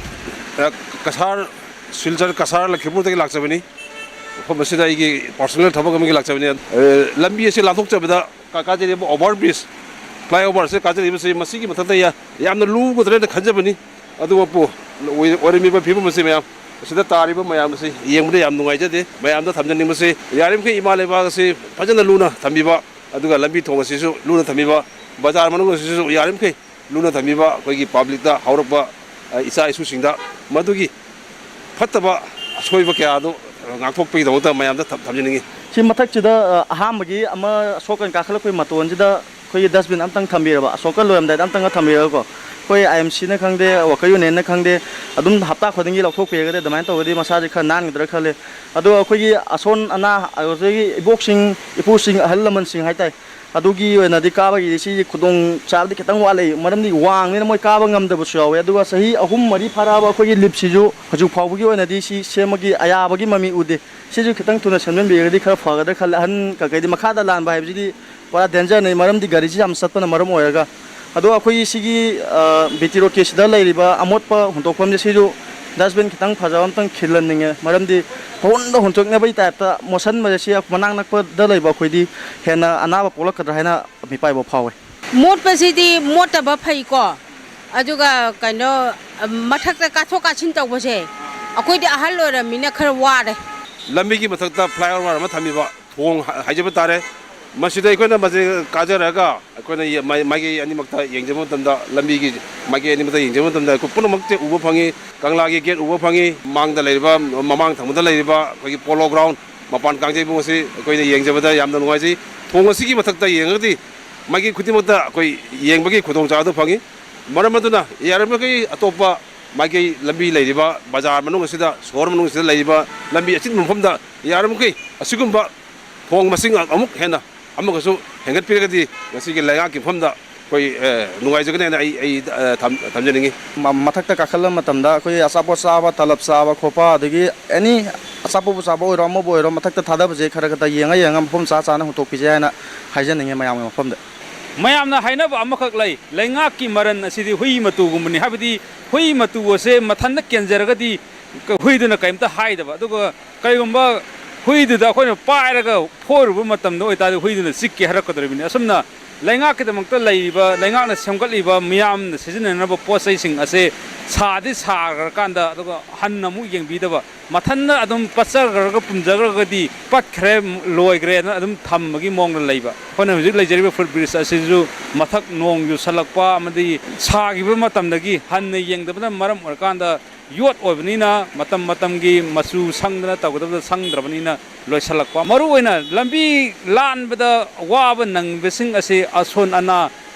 ꯑ, ꯀꯁꯥꯔ, ꯁꯤꯜꯆꯔ ꯀꯁꯥꯔ ꯂꯈꯤꯃꯄꯨꯔꯗꯒꯤ ꯂꯥꯛꯆꯕꯅꯤ꯫ ꯃꯐꯝ ꯑꯁꯤꯗ ꯑꯩꯒꯤ personal ꯊꯕꯛ ꯑꯃꯒꯤ ꯂꯥꯛꯆꯕꯅꯤ꯫ ꯑ, ꯂꯝꯕꯤ ꯑꯁꯤ ꯂꯥꯟꯊꯣꯛꯆꯕꯗ ꯀꯥ-, ꯀꯥꯖꯔꯤꯕ over bridge, flyover ꯑꯁꯤ ꯀꯥꯖꯔꯤꯕꯁꯤ ꯃꯁꯤꯒꯤ ꯃꯊꯛꯇ ꯌꯥ-, ꯌꯥꯝꯅ ꯂꯨꯒꯗ꯭ꯔꯦꯅ ꯈꯟꯖꯕꯅꯤ꯫ ꯑꯗꯨꯕꯨ ꯑꯣꯏ-, ꯑꯣꯏꯔꯝꯃꯤꯕ ꯐꯤꯕꯝ ꯑꯁꯤ ꯃꯌꯥꯝ ꯑꯁꯤꯗ ꯇꯥꯔꯤꯕ ꯃꯌꯥꯝ ꯑꯁꯤ ꯌꯦꯡꯕꯗ ꯌꯥꯝ ꯅꯨꯡꯉꯥꯏꯖꯗꯦ꯫ ꯃꯌꯥꯝꯗ ꯊꯝꯖꯅꯤꯡꯕꯁꯤ ꯌꯥꯔꯤꯃꯈꯩ ꯏꯃꯥ ꯂꯩꯕꯥꯛ ꯑꯁꯤ ꯐꯖꯅ ꯂꯨꯅ ꯊꯝꯕꯤꯕ, ꯑꯗꯨꯒ ꯂꯝꯕꯤ ꯊꯣꯡ ꯑꯁꯤꯁꯨ ꯂꯨꯅ ꯊꯝꯕꯤꯕ, ꯕꯖꯥꯔ ꯃꯅꯨꯡ ꯑꯁꯤꯁꯨ ꯌꯥꯔꯤꯃꯈꯩ ꯂꯨꯅ ꯊꯝꯕꯤꯕ, ꯑꯩꯈꯣꯏꯒꯤ publicꯇ ꯍꯧꯔꯛꯄ ꯑ, ꯏꯆꯥ ꯏꯁꯨꯁꯤꯡꯗ ꯃꯗꯨꯒꯤ ꯐꯠꯇꯕ ꯑꯁꯣꯏꯕ ꯀꯌꯥ ꯑꯗꯨ ꯉꯥꯛꯊꯣꯛꯄꯒꯤꯗꯃꯛꯇ ꯃꯌꯥꯝꯗ ꯊꯝ-, ꯊꯝꯖꯅꯤꯡꯉꯤ꯫ ꯁꯤ ꯃꯊꯛꯁꯤꯗ, ꯑ, ꯑꯍꯥꯟꯕꯒꯤ ꯑꯃ ꯑꯁꯣꯛ ꯑꯀꯟ ꯀꯥꯈꯠꯂꯛꯄꯒꯤ ꯃꯇꯣꯟꯁꯤꯗ ꯑꯩꯈꯣꯏꯒꯤ dustbin ꯑꯝꯇꯪ ꯊꯝꯕꯤꯔꯕ, ꯑꯁꯣꯛꯀ ꯂꯣꯏꯔꯝꯗꯥꯏꯗ ꯑꯝꯇꯪꯒ ꯊꯝꯕꯤꯔꯒꯀꯣ, ꯑꯩꯈꯣꯏ I M C ꯅ ꯈꯪꯗꯦ, worker union ꯅ ꯈꯪꯗꯦ, ꯑꯗꯨꯝ ꯍꯞꯇꯥ ꯈꯨꯗꯤꯡꯒꯤ ꯂꯧꯊꯣꯛꯄꯤꯔꯒꯗꯤ ꯑꯗꯨꯃꯥꯏꯅ ꯇꯧꯔꯗꯤ ꯃꯁꯥꯁꯦ ꯈꯔ ꯅꯥꯟꯒꯗ꯭ꯔꯥ ꯈꯜꯂꯦ꯫ ꯑꯗꯣ ꯑꯩꯈꯣꯏꯒꯤ ꯑꯁꯣꯟ ꯑꯅꯥ, ꯑꯗꯨꯗꯒꯤ ꯏꯕꯣꯛꯁꯤꯡ, ꯏꯄꯨꯁꯤꯡ, ꯑꯍꯜ ꯂꯃꯟꯁꯤꯡ ꯍꯥꯏꯇꯥꯔꯦ, ꯑꯗꯨꯒꯤ ꯑꯣꯏꯅꯗꯤ ꯀꯥꯕꯒꯤꯗꯤ ꯁꯤꯒꯤ ꯈꯨꯗꯣꯡ ꯆꯥꯕꯗꯤ ꯈꯤꯇꯪ ꯋꯥꯠꯂꯤ, ꯃꯔꯝꯗꯤ ꯋꯥꯡꯕꯅꯤꯅ ꯃꯣꯏ ꯀꯥꯕ ꯉꯝꯗꯕꯁꯨ ꯌꯥꯎꯋꯦ꯫ ꯑꯗꯨꯒ ꯆꯍꯤ ꯑꯍꯨꯝ ꯃꯔꯤ ꯐꯥꯔꯛꯑꯕ ꯑꯩꯈꯣꯏꯒꯤ lift ꯁꯤꯁꯨ ꯍꯧꯖꯤꯛ ꯐꯥꯎꯕꯒꯤ ꯑꯣꯏꯅꯗꯤ ꯁꯤ ꯁꯦꯝꯕꯒꯤ ꯑꯌꯥꯕꯒꯤ ꯃꯃꯤ ꯎꯗꯦ꯫ ꯁꯤꯁꯨ ꯈꯤꯇꯪ ꯊꯨꯅ ꯁꯦꯝꯖꯤꯟꯕꯤꯔꯒꯗꯤ ꯈꯔ ꯐꯒꯗ꯭ꯔꯥ ꯈꯜꯂꯦ꯫ ꯑꯍꯟ ꯀꯩꯀꯩꯗꯤ ꯃꯈꯥꯗ ꯂꯥꯟꯕ ꯍꯥꯏꯕꯁꯤꯗꯤ ꯄꯨꯔꯥ danger ꯅꯤ, ꯃꯔꯝꯗꯤ ꯒꯥꯔꯤꯁꯤ ꯌꯥꯝ ꯆꯠꯄꯅ ꯃꯔꯝ ꯑꯣꯏꯔꯒ꯫ ꯑꯗꯣ ꯑꯩꯈꯣꯏꯒꯤ ꯁꯤꯒꯤ, ꯑ, B T road ꯀꯤ ꯁꯤꯗ ꯂꯩꯔꯤꯕ ꯑꯃꯣꯠꯄ ꯍꯨꯟꯗꯣꯛꯐꯝꯁꯦ, ꯁꯤꯁꯨ dustbin ꯈꯤꯇꯪ ꯐꯖꯕ ꯑꯝꯇꯪ ꯈꯤꯜꯍꯟꯅꯤꯡꯉꯦ, ꯃꯔꯝꯗꯤ ꯄꯪꯍꯨꯟꯗ ꯍꯨꯟꯗꯣꯛꯅꯕꯒꯤ type ꯇ ꯃꯣꯠꯁꯟꯕꯁꯦ ꯁꯤ ꯃꯅꯥꯛ ꯅꯛꯄꯗ ꯂꯩꯕ ꯑꯩꯈꯣꯏꯗꯤ ꯍꯦꯟꯅ ꯑꯅꯥꯕ ꯄꯣꯛꯂꯛꯀꯗ꯭ꯔꯥ ꯍꯥꯏꯅ ꯃꯤꯄꯥꯏꯕ ꯐꯥꯎꯋꯦ꯫ ꯃꯣꯠꯄꯁꯤꯗꯤ ꯃꯣꯠꯇꯕ ꯐꯩꯀꯣ, ꯑꯗꯨꯒ ꯀꯩꯅꯣ, ꯃꯊꯛꯇ ꯀꯥꯊꯣꯛ ꯀꯥꯁꯤꯟ ꯇꯧꯕꯁꯦ ꯑꯩꯈꯣꯏꯗꯤ ꯑꯍꯜ ꯑꯣꯏꯔꯝꯃꯤꯅ ꯈꯔ ꯋꯥꯔꯦ꯫ ꯂꯝꯕꯤꯒꯤ ꯃꯊꯛꯇ flyover ꯑꯃ ꯊꯝꯃꯤꯕ, ꯊꯣꯡ ꯍꯥ-, ꯍꯥꯏꯖꯕ ꯇꯥꯔꯦ꯫ ꯃꯁꯤꯗ ꯑꯩꯈꯣꯏꯅ ꯃꯁꯤ ꯀꯥꯖꯔꯒ ꯑꯩꯈꯣꯏꯅ ꯌꯦ-, ꯃꯥꯏ-, ꯃꯥꯏꯀꯩ ꯑꯅꯤꯃꯛꯇ ꯌꯦꯡꯖꯕ ꯃꯇꯝꯗ, ꯂꯝꯕꯤꯒꯤ ꯃꯥꯏꯀꯩ ꯑꯅꯤꯃꯛꯇ ꯌꯦꯡꯖꯕ ꯃꯇꯝꯗ ꯑꯩꯈꯣꯏ ꯄꯨꯝꯅꯃꯛꯁꯦ ꯎꯕ ꯐꯪꯉꯤ꯫ ꯀꯪꯂꯥꯒꯤ gate ꯎꯕ ꯐꯪꯉꯤ, ꯃꯥꯡꯗ ꯂꯩꯔꯤꯕ, ꯃꯃꯥꯡ ꯊꯪꯕꯗ ꯂꯩꯔꯤꯕ ꯑꯩꯈꯣꯏꯒꯤ Polo Ground, ꯃꯄꯥꯟ ꯀꯥꯡꯖꯩꯕꯨꯡ ꯑꯁꯤ ꯑꯩꯈꯣꯏꯅ ꯌꯦꯡꯖꯕꯗ ꯌꯥꯝꯅ ꯅꯨꯡꯉꯥꯏꯖꯩ꯫ ꯊꯣꯡ ꯑꯁꯤꯒꯤ ꯃꯊꯛꯇ ꯌꯦꯡꯉꯒꯗꯤ ꯃꯥꯏꯀꯩ ꯈꯨꯗꯤꯡꯃꯛꯇ ꯑꯩꯈꯣꯏ ꯌꯦꯡꯕꯒꯤ ꯈꯨꯗꯣꯡꯆꯥꯕ ꯑꯗꯨ ꯐꯪꯉꯤ꯫ ꯃꯔꯝ ꯑꯗꯨꯅ ꯌꯥꯔꯤꯕꯃꯈꯩ ꯑꯇꯣꯞꯄ ꯃꯥꯏꯀꯩ ꯂꯝꯕꯤ ꯂꯩꯔꯤꯕ ꯕꯖꯥꯔ ꯃꯅꯨꯡ ꯑꯁꯤꯗ, ꯁꯣꯍꯣꯔ ꯃꯅꯨꯡ ꯑꯁꯤꯗ ꯂꯩꯔꯤꯕ ꯂꯝꯕꯤ ꯑꯆꯤꯟꯕ ꯃꯐꯝꯗ ꯌꯥꯔꯤꯕꯃꯈꯩ ꯑꯁꯤꯒꯨꯝꯕ ꯊꯣꯡ ꯃꯁꯤꯡ ꯑꯃꯨꯛ ꯍꯦꯟꯅ ꯑꯃꯒꯁꯨ ꯍꯦꯟꯒꯠꯄꯤꯔꯒꯗꯤ ꯉꯁꯤꯒꯤ ꯂꯩꯉꯥꯛꯀꯤ ꯃꯐꯝꯗ ꯑꯩꯈꯣꯏ, ꯑ, ꯅꯨꯡꯉꯥꯏꯖꯒꯅꯤ ꯍꯥꯏꯅ ꯑꯩ, ꯑꯩ, ꯑ, ꯊꯝ-, ꯊꯝꯖꯅꯤꯡꯉꯤ꯫ ꯃ-, ꯃꯊꯛꯇ ꯀꯥꯈꯠꯂꯕ ꯃꯇꯝꯗ ꯑꯩꯈꯣꯏ ꯑꯆꯥꯄꯣꯠ ꯆꯥꯕ, ꯇꯂꯞ ꯆꯥꯕ ꯈꯣꯠꯄ, ꯑꯗꯒꯤ any ꯑꯆꯥꯄꯣꯠꯄꯨ ꯆꯥꯕ ꯑꯣꯏꯔꯣ, ꯑꯃꯕꯨ ꯑꯣꯏꯔꯣ, ꯃꯊꯛꯇ ꯊꯥꯗꯕꯁꯦ ꯈꯔ ꯈꯔ ꯌꯦꯡꯉ ꯌꯦꯡꯉ ꯃꯐꯝ ꯆꯥ ꯆꯥꯅ ꯍꯨꯟꯗꯣꯛꯄꯤꯁꯦ ꯍꯥꯏꯅ ꯍꯥꯏꯖꯅꯤꯡꯉꯦ ꯃꯌꯥꯝꯒꯤ ꯃꯐꯝꯗ꯫ ꯃꯌꯥꯝꯅ ꯍꯥꯏꯅꯕ ꯑꯃꯈꯛ ꯂꯩ, ꯂꯩꯉꯥꯛꯀꯤ ꯃꯔꯟ ꯑꯁꯤꯗꯤ ꯍꯨꯏ ꯃꯇꯨꯒꯨꯝꯕꯅꯤ꯫ ꯍꯥꯏꯕꯗꯤ ꯍꯨꯏ ꯃꯇꯨ ꯑꯁꯦ ꯃꯊꯟꯇ ꯀꯦꯟꯖꯔꯒꯗꯤ ꯍꯨꯏꯗꯨꯅ ꯀꯔꯤꯝꯇ ꯍꯥꯏꯗꯕ, ꯑꯗꯨꯒ ꯀꯔꯤꯒꯨꯝꯕ ꯍꯨꯏꯗꯨꯗ ꯑꯩꯈꯣꯏꯅ ꯄꯥꯏꯔꯒ ꯐꯣꯏꯔꯨꯕ ꯃꯇꯝꯗ ꯑꯣꯏꯇꯥꯔꯗꯤ ꯍꯨꯏꯗꯨꯅ ꯆꯤꯛꯀꯦ ꯍꯥꯏꯔꯛꯀꯗꯧꯔꯤꯕꯅꯤ꯫ ꯑꯁꯨꯝꯅ ꯂꯩꯉꯥꯛꯀꯤꯗꯃꯛꯇ ꯂꯩꯔꯤꯕ, ꯂꯩꯉꯥꯛꯅ ꯁꯦꯝꯒꯠꯂꯤꯕ ꯃꯤꯌꯥꯝꯅ ꯁꯤꯖꯤꯟꯅꯅꯕ ꯄꯣꯠ ꯆꯩꯁꯤꯡ ꯑꯁꯦ ꯁꯥꯗꯤ ꯁꯥꯈ꯭ꯔꯀꯥꯟꯗ ꯑꯗꯨꯒ ꯍꯟꯅ ꯑꯃꯨꯛ ꯌꯦꯡꯕꯤꯗꯕ, ꯃꯊꯟꯇ ꯑꯗꯨꯝ ꯄꯠꯆꯈ꯭ꯔꯒ ꯄꯨꯝꯖꯈ꯭ꯔꯒꯗꯤ ꯄꯠꯈ꯭ꯔꯦ, ꯂꯣꯏꯈ꯭ꯔꯦꯅ ꯑꯗꯨꯝ ꯊꯝꯕꯒꯤ ꯃꯑꯣꯡꯗ ꯂꯩꯕ꯫ ꯑꯩꯈꯣꯏꯅ ꯍꯧꯖꯤꯛ ꯂꯩꯖꯔꯤꯕ ꯐꯨꯠ ꯕ꯭ꯔꯤꯖ ꯑꯁꯤꯁꯨ ꯃꯊꯛ ꯅꯣꯡ ꯆꯨꯁꯜꯂꯛꯄ ꯑꯃꯗꯤ ꯁꯥꯈꯤꯕ ꯃꯇꯝꯗꯒꯤ ꯍꯟꯅ ꯌꯦꯡꯗꯕꯅ ꯃꯔꯝ ꯑꯣꯏꯔꯀꯥꯟꯗ ꯌꯣꯠ ꯑꯣꯏꯕꯅꯤꯅ ꯃꯇꯝ ꯃꯇꯝꯒꯤ ꯃꯆꯨ ꯁꯪꯗꯅ ꯇꯧꯒꯗꯕꯗ ꯁꯪꯗ꯭ꯔꯕꯅꯤꯅ ꯂꯣꯏꯁꯤꯜꯂꯛꯄ꯫ ꯃꯔꯨꯑꯣꯏꯅ ꯂꯝꯕꯤ ꯂꯥꯟꯕꯗ ꯋꯥꯕ ꯅꯪꯕꯁꯤꯡ ꯑꯁꯤ ꯑꯁꯣꯟ ꯑꯅꯥ,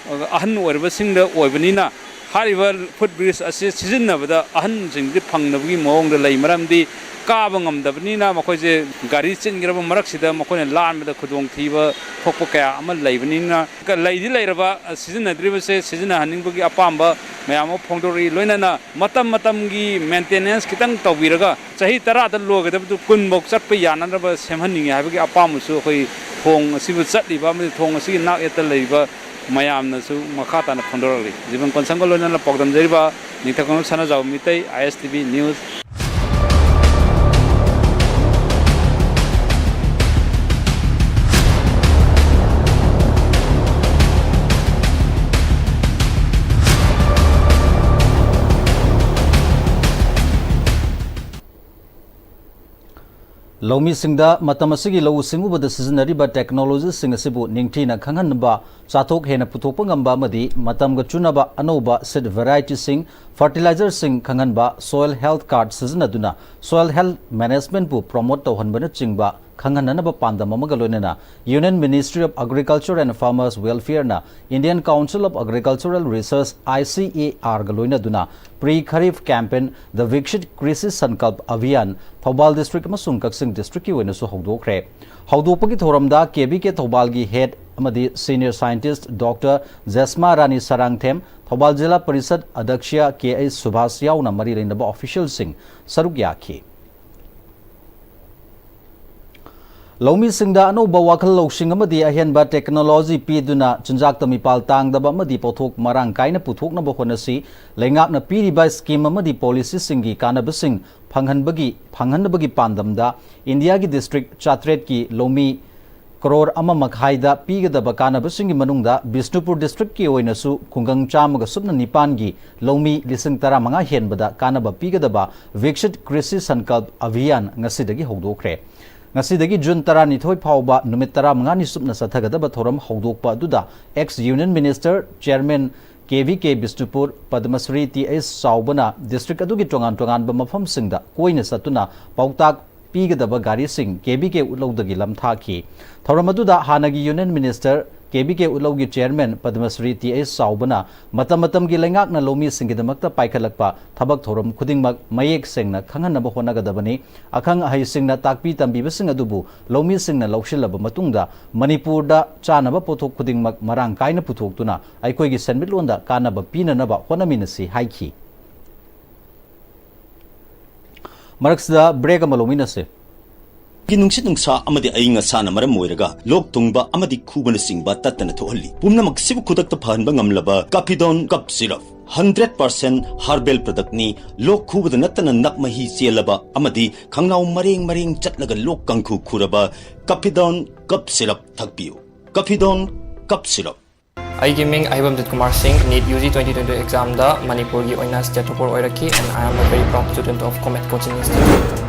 ꯑꯍꯟ ꯑꯣꯏꯔꯕꯁꯤꯡꯗ ꯑꯣꯏꯕꯅꯤꯅ ꯍꯥꯏꯔꯤꯕ ꯐꯨꯠ ꯕ꯭ꯔꯤꯖ ꯑꯁꯤ ꯁꯤꯖꯤꯟꯅꯕꯗ ꯑꯍꯟꯁꯤꯡꯗꯤ ꯐꯪꯗꯕꯒꯤ ꯃꯑꯣꯡꯗ ꯂꯩ꯫ ꯃꯔꯝꯗꯤ ꯀꯥꯕ ꯉꯝꯗꯕꯅꯤꯅ ꯃꯈꯣꯏꯁꯦ ꯒꯥꯔꯤ ꯆꯤꯟꯈ꯭ꯔꯕ ꯃꯔꯛꯁꯤꯗ ꯃꯈꯣꯏꯅ ꯂꯥꯟꯕꯗ ꯈꯨꯗꯣꯡꯊꯤꯕ ꯊꯣꯛꯄ ꯀꯌꯥ ꯑꯃ ꯂꯩꯕꯅꯤꯅ, ꯂꯩꯗꯤ ꯂꯩꯔꯕ ꯁꯤꯖꯤꯟꯅꯗ꯭ꯔꯤꯕꯁꯦ ꯁꯤꯖꯤꯟꯅꯍꯟꯅꯤꯡꯕꯒꯤ ꯑꯄꯥꯝꯕ ꯃꯌꯥꯝ ꯑꯃ ꯐꯣꯡꯗꯣꯔꯛꯏ꯫ ꯂꯣꯏꯅꯅ ꯃꯇꯝ ꯃꯇꯝꯒꯤ ꯃꯦꯟꯇꯦꯅꯦꯟꯁ ꯈꯤꯇꯪ ꯇꯧꯕꯤꯔꯒ ꯆꯍꯤ ꯇꯔꯥꯗ ꯂꯣꯏꯒꯗꯕꯗꯨ ꯀꯨꯟꯐꯧ ꯆꯠꯄ ꯌꯥꯅꯅꯕ ꯁꯦꯝꯍꯟꯅꯤꯡꯉꯤ ꯍꯥꯏꯕꯒꯤ ꯑꯄꯥꯝꯕꯁꯨ ꯑꯩꯈꯣꯏ ꯊꯣꯡ ꯑꯁꯤꯕꯨ ꯆꯠꯂꯤꯕ ꯑꯃꯗꯤ ꯊꯣꯡ ꯑꯁꯤꯒꯤ ꯅꯥꯛ ꯌꯦꯠꯇ ꯂꯩꯔꯤꯕ ꯃꯌꯥꯝꯅꯁꯨ ꯃꯈꯥ ꯇꯥꯅ ꯐꯣꯡꯗꯣꯔꯛꯂꯤ꯫ ꯖꯤꯕꯟ ꯀꯣꯟꯁꯪꯒ ꯂꯣꯏꯅꯅ ꯄꯥꯎꯗꯝꯖꯔꯤꯕ ꯅꯤꯡꯊꯧꯈꯣꯡꯕꯝ ꯁꯅꯥꯖꯥꯎꯕ ꯃꯤꯇꯩ, ꯑꯥꯏ ꯑꯦꯁ ꯇꯤ ꯚꯤ ꯅ꯭ꯌꯨꯁ꯫ ꯂꯧꯃꯤꯁꯤꯡꯗ ꯃꯇꯝ ꯑꯁꯤꯒꯤ ꯂꯧꯎ ꯁꯤꯡꯎꯕꯗ ꯁꯤꯖꯤꯟꯅꯔꯤꯕ ꯇꯦꯛꯅꯣꯂꯣꯖꯤꯁꯤꯡ ꯑꯁꯤꯕꯨ ꯅꯤꯡꯊꯤꯅ ꯈꯪꯍꯟꯕ, ꯆꯥꯊꯣꯛ ꯍꯦꯟꯅ ꯄꯨꯊꯣꯛꯄ ꯉꯝꯕ ꯑꯃꯗꯤ ꯃꯇꯝꯒ ꯆꯨꯅꯕ ꯑꯅꯧꯕ ꯁꯤꯗ ꯚꯦꯔꯥꯏꯇꯤꯁꯤꯡ, ꯐꯔꯇꯤꯂꯥꯏꯖꯔꯁꯤꯡ ꯈꯪꯍꯟꯕ, ꯁꯣꯏꯜ ꯍꯦꯜꯊ ꯀꯥꯔꯗ ꯁꯤꯖꯤꯟꯅꯗꯨꯅ ꯁꯣꯏꯜ ꯍꯦꯜꯊ ꯃꯦꯅꯦꯖꯃꯦꯟꯠꯄꯨ ꯄ꯭ꯔꯣꯃꯣꯠ ꯇꯧꯍꯟꯕꯅꯆꯤꯡꯕ ꯈꯪꯍꯟꯅꯅꯕ ꯄꯥꯟꯗꯝ ꯑꯃꯒ ꯂꯣꯏꯅꯅ Union Ministry of Agriculture and Farmers Welfareꯅ Indian Council of Agricultural Research, I C A Rꯒ ꯂꯣꯏꯅꯗꯨꯅ Pre Kharif Campaign, The Viksit Krishi Sankalp Abhiyan Thoubal district ꯑꯃꯁꯨꯡ ꯀꯛꯆꯤꯡ ꯗꯤꯁꯇ꯭ꯔꯤꯛꯀꯤ ꯑꯣꯏꯅꯁꯨ ꯍꯧꯗꯣꯛꯈ꯭ꯔꯦ꯫ ꯍꯧꯗꯣꯛꯄꯒꯤ ꯊꯧꯔꯝꯗ ꯀꯦ ꯚꯤ ꯀꯦ ꯊꯧꯕꯥꯜꯒꯤ ꯍꯦꯗ ꯑꯃꯗꯤ ꯁꯤꯅꯤꯌꯔ ꯁꯥꯏꯟꯇꯤꯁ꯭ꯠ ꯗꯣꯛꯇꯔ ꯖꯦꯁꯃꯥ ꯔꯥꯅꯤ ꯁꯔꯥꯡꯊꯦꯝ, ꯊꯧꯕꯥꯜ ꯖꯤꯂꯥ ꯄꯔꯤꯁꯗ ꯑꯗ꯭ꯌꯛꯁ ꯀꯦ ꯑꯩꯆ ꯁꯨꯚꯥꯁ ꯌꯥꯎꯅ ꯃꯔꯤ ꯂꯩꯅꯕ ꯑꯣꯐꯤꯁꯤꯌꯦꯜꯁꯤꯡ ꯁꯔꯨꯛ ꯌꯥꯈꯤ꯫ ꯂꯧꯃꯤꯁꯤꯡꯗ ꯑꯅꯧꯕ ꯋꯥꯈꯜ ꯂꯧꯁꯤꯡ ꯑꯃꯗꯤ ꯑꯍꯦꯟꯕ ꯇꯦꯛꯅꯣꯂꯣꯖꯤ ꯄꯤꯗꯨꯅ ꯆꯤꯟꯖꯥꯛꯇ ꯃꯤꯄꯥꯜ ꯇꯥꯡꯗꯕ ꯑꯃꯗꯤ ꯄꯣꯠꯊꯣꯛ ꯃꯔꯥꯡ ꯀꯥꯏꯅ ꯄꯨꯊꯣꯛꯅꯕ ꯍꯣꯠꯅꯁꯤ꯫ ꯂꯩꯉꯥꯛꯅ ꯄꯤꯔꯤꯕ ꯁ꯭ꯀꯤꯝ ꯑꯃꯗꯤ ꯄꯣꯂꯤꯁꯤꯁꯤꯡꯒꯤ ꯀꯥꯟꯅꯕꯁꯤꯡ ꯐꯪꯍꯟꯕꯒꯤ, ꯐꯪꯍꯟꯅꯕꯒꯤ ꯄꯥꯟꯗꯝꯗ ꯏꯟꯗꯤꯌꯥꯒꯤ ꯗꯤꯁꯇ꯭ꯔꯤꯛ ꯆꯥꯇ꯭ꯔꯦꯠꯀꯤ ꯂꯧꯃꯤ ꯀꯔꯣꯔ ꯑꯃ ꯃꯈꯥꯏꯗ ꯄꯤꯒꯗꯕ ꯀꯥꯟꯅꯕꯁꯤꯡꯒꯤ ꯃꯅꯨꯡꯗ ꯕꯤꯁꯅꯨꯄꯨꯔ ꯗꯤꯁꯇ꯭ꯔꯤꯛꯀꯤ ꯑꯣꯏꯅꯁꯨ ꯈꯨꯡꯒꯪ ꯆꯥꯝꯃꯒ ꯁꯨꯞꯅ ꯅꯤꯄꯥꯟꯒꯤ ꯂꯧꯃꯤ ꯂꯤꯁꯤꯡ ꯇꯔꯥꯃꯉꯥ ꯍꯦꯟꯕꯗ ꯀꯥꯟꯅꯕ ꯄꯤꯒꯗꯕ ꯚꯤꯛꯁꯤꯠ ꯀ꯭ꯔꯤꯁꯤ ꯁꯟꯀꯜꯞ ꯑꯚꯤꯌꯥꯟ ꯉꯁꯤꯗꯒꯤ ꯍꯧꯗꯣꯛꯈ꯭ꯔꯦ꯫ ꯉꯁꯤꯗꯒꯤ ꯖꯨꯟ ꯇꯔꯥꯅꯤꯊꯣꯏ ꯐꯥꯎꯕ ꯅꯨꯃꯤꯠ ꯇꯔꯥꯃꯉꯥꯅꯤ ꯆꯨꯞꯅ ꯆꯠꯊꯒꯗꯕ ꯊꯧꯔꯝ ꯍꯧꯗꯣꯛꯄ ꯑꯗꯨꯗ ex Union Minister, Chairman K V K Bishnupur, Padmashri T H ꯆꯥꯎꯕꯅ ꯗꯤꯁꯇ꯭ꯔꯤꯛ ꯑꯗꯨꯒꯤ ꯇꯣꯉꯥꯟ ꯇꯣꯉꯥꯟꯕ ꯃꯐꯝꯁꯤꯡꯗ ꯀꯣꯏꯅ ꯆꯠꯇꯨꯅ ꯄꯥꯎꯇꯥꯛ ꯄꯤꯒꯗꯕ ꯒꯥꯔꯤꯁꯤꯡ ꯀꯦ ꯚꯤ ꯀꯦ ꯎꯠꯂꯧꯗꯒꯤ ꯂꯝꯊꯥꯈꯤ꯫ ꯊꯧꯔꯝ ꯑꯗꯨꯗ ꯍꯥꯟꯅꯒꯤ Union Minister, ꯀꯦ ꯚꯤ ꯀꯦ ꯎꯠꯂꯧꯒꯤ Chairman ꯄꯗꯃꯁ꯭ꯔꯤ ꯇꯤ ꯑꯩꯆ ꯆꯥꯎꯕꯅ ꯃꯇꯝ ꯃꯇꯝꯒꯤ ꯂꯩꯉꯥꯛꯅ ꯂꯧꯃꯤꯁꯤꯡꯒꯤꯗꯃꯛꯇ ꯄꯥꯏꯈꯠꯂꯛꯄ ꯊꯕꯛ ꯊꯧꯔꯝ ꯈꯨꯗꯤꯡꯃꯛ ꯃꯌꯦꯛ ꯁꯦꯡꯅ ꯈꯪꯍꯟꯅꯕ ꯍꯣꯠꯅꯒꯗꯕꯅꯤ꯫ ꯑꯈꯪ ꯑꯍꯩꯁꯤꯡꯅ ꯇꯥꯛꯄꯤ ꯇꯝꯕꯤꯕꯁꯤꯡ ꯑꯗꯨꯕꯨ ꯂꯧꯃꯤꯁꯤꯡꯅ ꯂꯧꯁꯤꯜꯂꯕ ꯃꯇꯨꯡꯗ ꯃꯅꯤꯄꯨꯔꯗ ꯆꯥꯅꯕ ꯄꯣꯠꯊꯣꯛ ꯈꯨꯗꯤꯡꯃꯛ ꯃꯔꯥꯡ ꯀꯥꯏꯅ ꯄꯨꯊꯣꯛꯇꯨꯅ ꯑꯩꯈꯣꯏꯒꯤ ꯁꯦꯟꯃꯤꯠꯂꯣꯟꯗ ꯀꯥꯟꯅꯕ ꯄꯤꯅꯅꯕ ꯍꯣꯠꯅꯃꯤꯟꯅꯁꯤ ꯍꯥꯏꯈꯤ꯫ ꯃꯔꯛꯁꯤꯗ break ꯑꯃ ꯂꯧꯃꯤꯟꯅꯁꯦ꯫ ꯒꯤ ꯅꯨꯡꯁꯤꯠ ꯅꯨꯡꯁꯥ ꯑꯃꯗꯤ ꯑꯏꯪ ꯑꯁꯥꯅ ꯃꯔꯝ ꯑꯣꯏꯔꯒ ꯂꯣꯛ ꯊꯨꯡꯕ ꯑꯃꯗꯤ ꯈꯨꯕꯅꯆꯤꯡꯕ ꯇꯠꯇꯅ ꯊꯣꯛꯍꯜꯂꯤ꯫ ꯄꯨꯝꯅꯃꯛꯁꯤꯕꯨ ꯈꯨꯗꯛꯇ ꯐꯍꯟꯕ ꯉꯝꯂꯕ Cappidone Cough Syrup, hundred percent herbal product ꯅꯤ꯫ ꯂꯣꯛ ꯈꯨꯕꯗ ꯅꯠꯇꯅ ꯅꯞ ꯃꯍꯤ ꯆꯦꯜꯂꯕ ꯑꯃꯗꯤ ꯈꯪꯅꯥꯎ ꯃꯔꯦꯡ ꯃꯔꯦꯡ ꯆꯠꯂꯒ ꯂꯣꯛ ꯀꯥꯡꯈꯨ ꯈꯨꯔꯕ Cappidone Cough Syrup ꯊꯛꯄꯤꯌꯨ꯫ Cappidone Cough Syrup꯫ ꯑꯩꯒꯤ ꯃꯤꯡ ꯑꯍꯩꯕꯝ ꯖꯤꯠ ꯀꯨꯃꯥꯔ ꯁꯤꯡ, NEET UG twenty twenty exam ꯗ ꯃꯅꯤꯄꯨꯔꯒꯤ ꯑꯣꯏꯅ state topper ꯑꯣꯏꯔꯛꯈꯤ, and I am a very proud student of Comet Coaching Institute.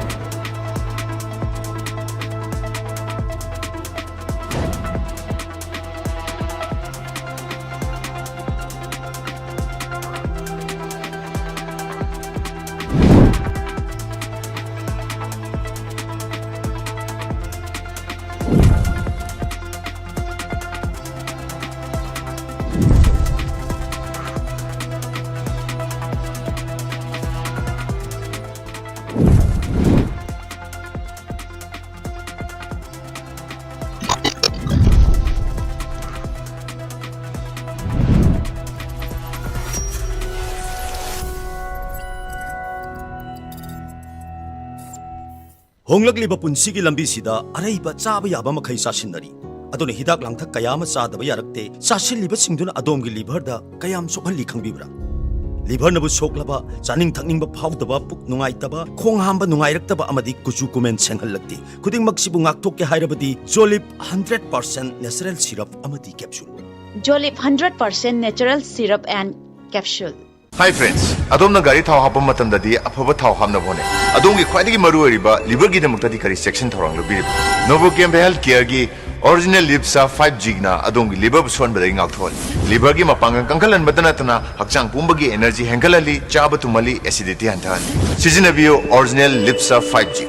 ꯍꯣꯡꯂꯛꯂꯤꯕ ꯄꯨꯟꯁꯤꯒꯤ ꯂꯝꯕꯤꯁꯤꯗ ꯑꯔꯩꯕ ꯆꯥꯕ ꯌꯥꯕ ꯃꯈꯩ ꯆꯥꯁꯤꯟꯅꯔꯤ꯫ ꯑꯗꯨꯅ ꯍꯤꯗꯥꯛ ꯂꯥꯡꯊꯛ ꯀꯌꯥ ꯑꯃ ꯆꯥꯗꯕ ꯌꯥꯔꯛꯇꯦ꯫ ꯆꯥꯁꯤꯜꯂꯤꯕꯁꯤꯡꯗꯨꯅ ꯑꯗꯣꯝꯒꯤ liver ꯗ ꯀꯌꯥꯝ ꯁꯣꯛꯍꯜꯂꯤ ꯈꯪꯕꯤꯕ꯭ꯔꯥ? ꯂꯤꯚꯔꯅꯕꯨ ꯁꯣꯛꯂꯕ, ꯆꯥꯅꯤꯡ ꯊꯛꯅꯤꯡꯕ ꯐꯥꯎꯗꯕ, ꯄꯨꯛ ꯅꯨꯡꯉꯥꯏꯇꯕ, ꯈꯣꯡ ꯍꯥꯝꯕ ꯅꯨꯡꯉꯥꯏꯔꯛꯇꯕ ꯑꯃꯗꯤ ꯀꯨꯆꯨ ꯀꯨꯃꯦꯟ ꯁꯦꯡꯍꯜꯂꯛꯇꯦ꯫ ꯈꯨꯗꯤꯡꯃꯛꯁꯤꯕꯨ ꯉꯥꯛꯊꯣꯛꯀꯦ ꯍꯥꯏꯔꯕꯗꯤ ꯖꯣꯂꯤꯞ ꯍꯟꯗ꯭ꯔꯦꯠ ꯄꯥꯔꯁꯦꯟ ꯅꯦꯆꯔꯦꯜ ꯁꯤꯔꯞ ꯑꯃꯗꯤ capsule. Jolib hundred percent natural syrup and capsule. Hi friends, ꯑꯗꯣꯝꯅ ꯒꯥꯔꯤ ꯊꯥꯎ ꯍꯥꯞꯄ ꯃꯇꯝꯗꯗꯤ ꯑꯐꯕ ꯊꯥꯎ ꯍꯥꯞꯅꯕ ꯍꯣꯠꯅꯩ꯫ ꯑꯗꯣꯝꯒꯤ ꯈ꯭ꯋꯥꯏꯗꯒꯤ ꯃꯔꯨꯑꯣꯏꯔꯤꯕ ꯂꯤꯚꯔꯒꯤꯗꯃꯛꯇꯗꯤ ꯀꯔꯤ ꯆꯦꯛꯁꯤꯟ ꯊꯧꯔꯥꯡ ꯂꯧꯕꯤꯔꯤꯕ? ꯅꯣꯚꯣꯀꯦꯝ ꯍꯦꯜꯊ ꯀꯦꯌꯔꯒꯤ ꯑꯣꯔꯤꯖꯤꯅꯦꯜ ꯂꯤꯞꯁꯥ ꯐꯥꯏꯚ ꯖꯤꯅ ꯑꯗꯣꯝꯒꯤ ꯂꯤꯚꯔꯕꯨ ꯁꯣꯛꯍꯟꯕꯗꯒꯤ ꯉꯥꯛꯊꯣꯛꯍꯜꯂꯤ꯫ ꯂꯤꯚꯔꯒꯤ ꯃꯄꯥꯡꯒꯜ ꯀꯟꯈꯠꯍꯟꯕꯇ ꯅꯠꯇꯅ ꯍꯛꯆꯥꯡ ꯄꯨꯝꯕꯒꯤ ꯑꯦꯅꯔꯖꯤ ꯍꯦꯟꯒꯠꯍꯜꯂꯤ, ꯆꯥꯕ ꯇꯨꯝꯍꯜꯂꯤ, ꯑꯦꯁꯤꯗꯤꯇꯤ ꯍꯟꯊꯍꯜꯂꯤ꯫ ꯁꯤꯖꯤꯟꯅꯕꯤꯌꯨ ꯑꯣꯔꯤꯖꯤꯅꯦꯜ ꯂꯤꯞꯁꯥ ꯐꯥꯏꯚ ꯖꯤ꯫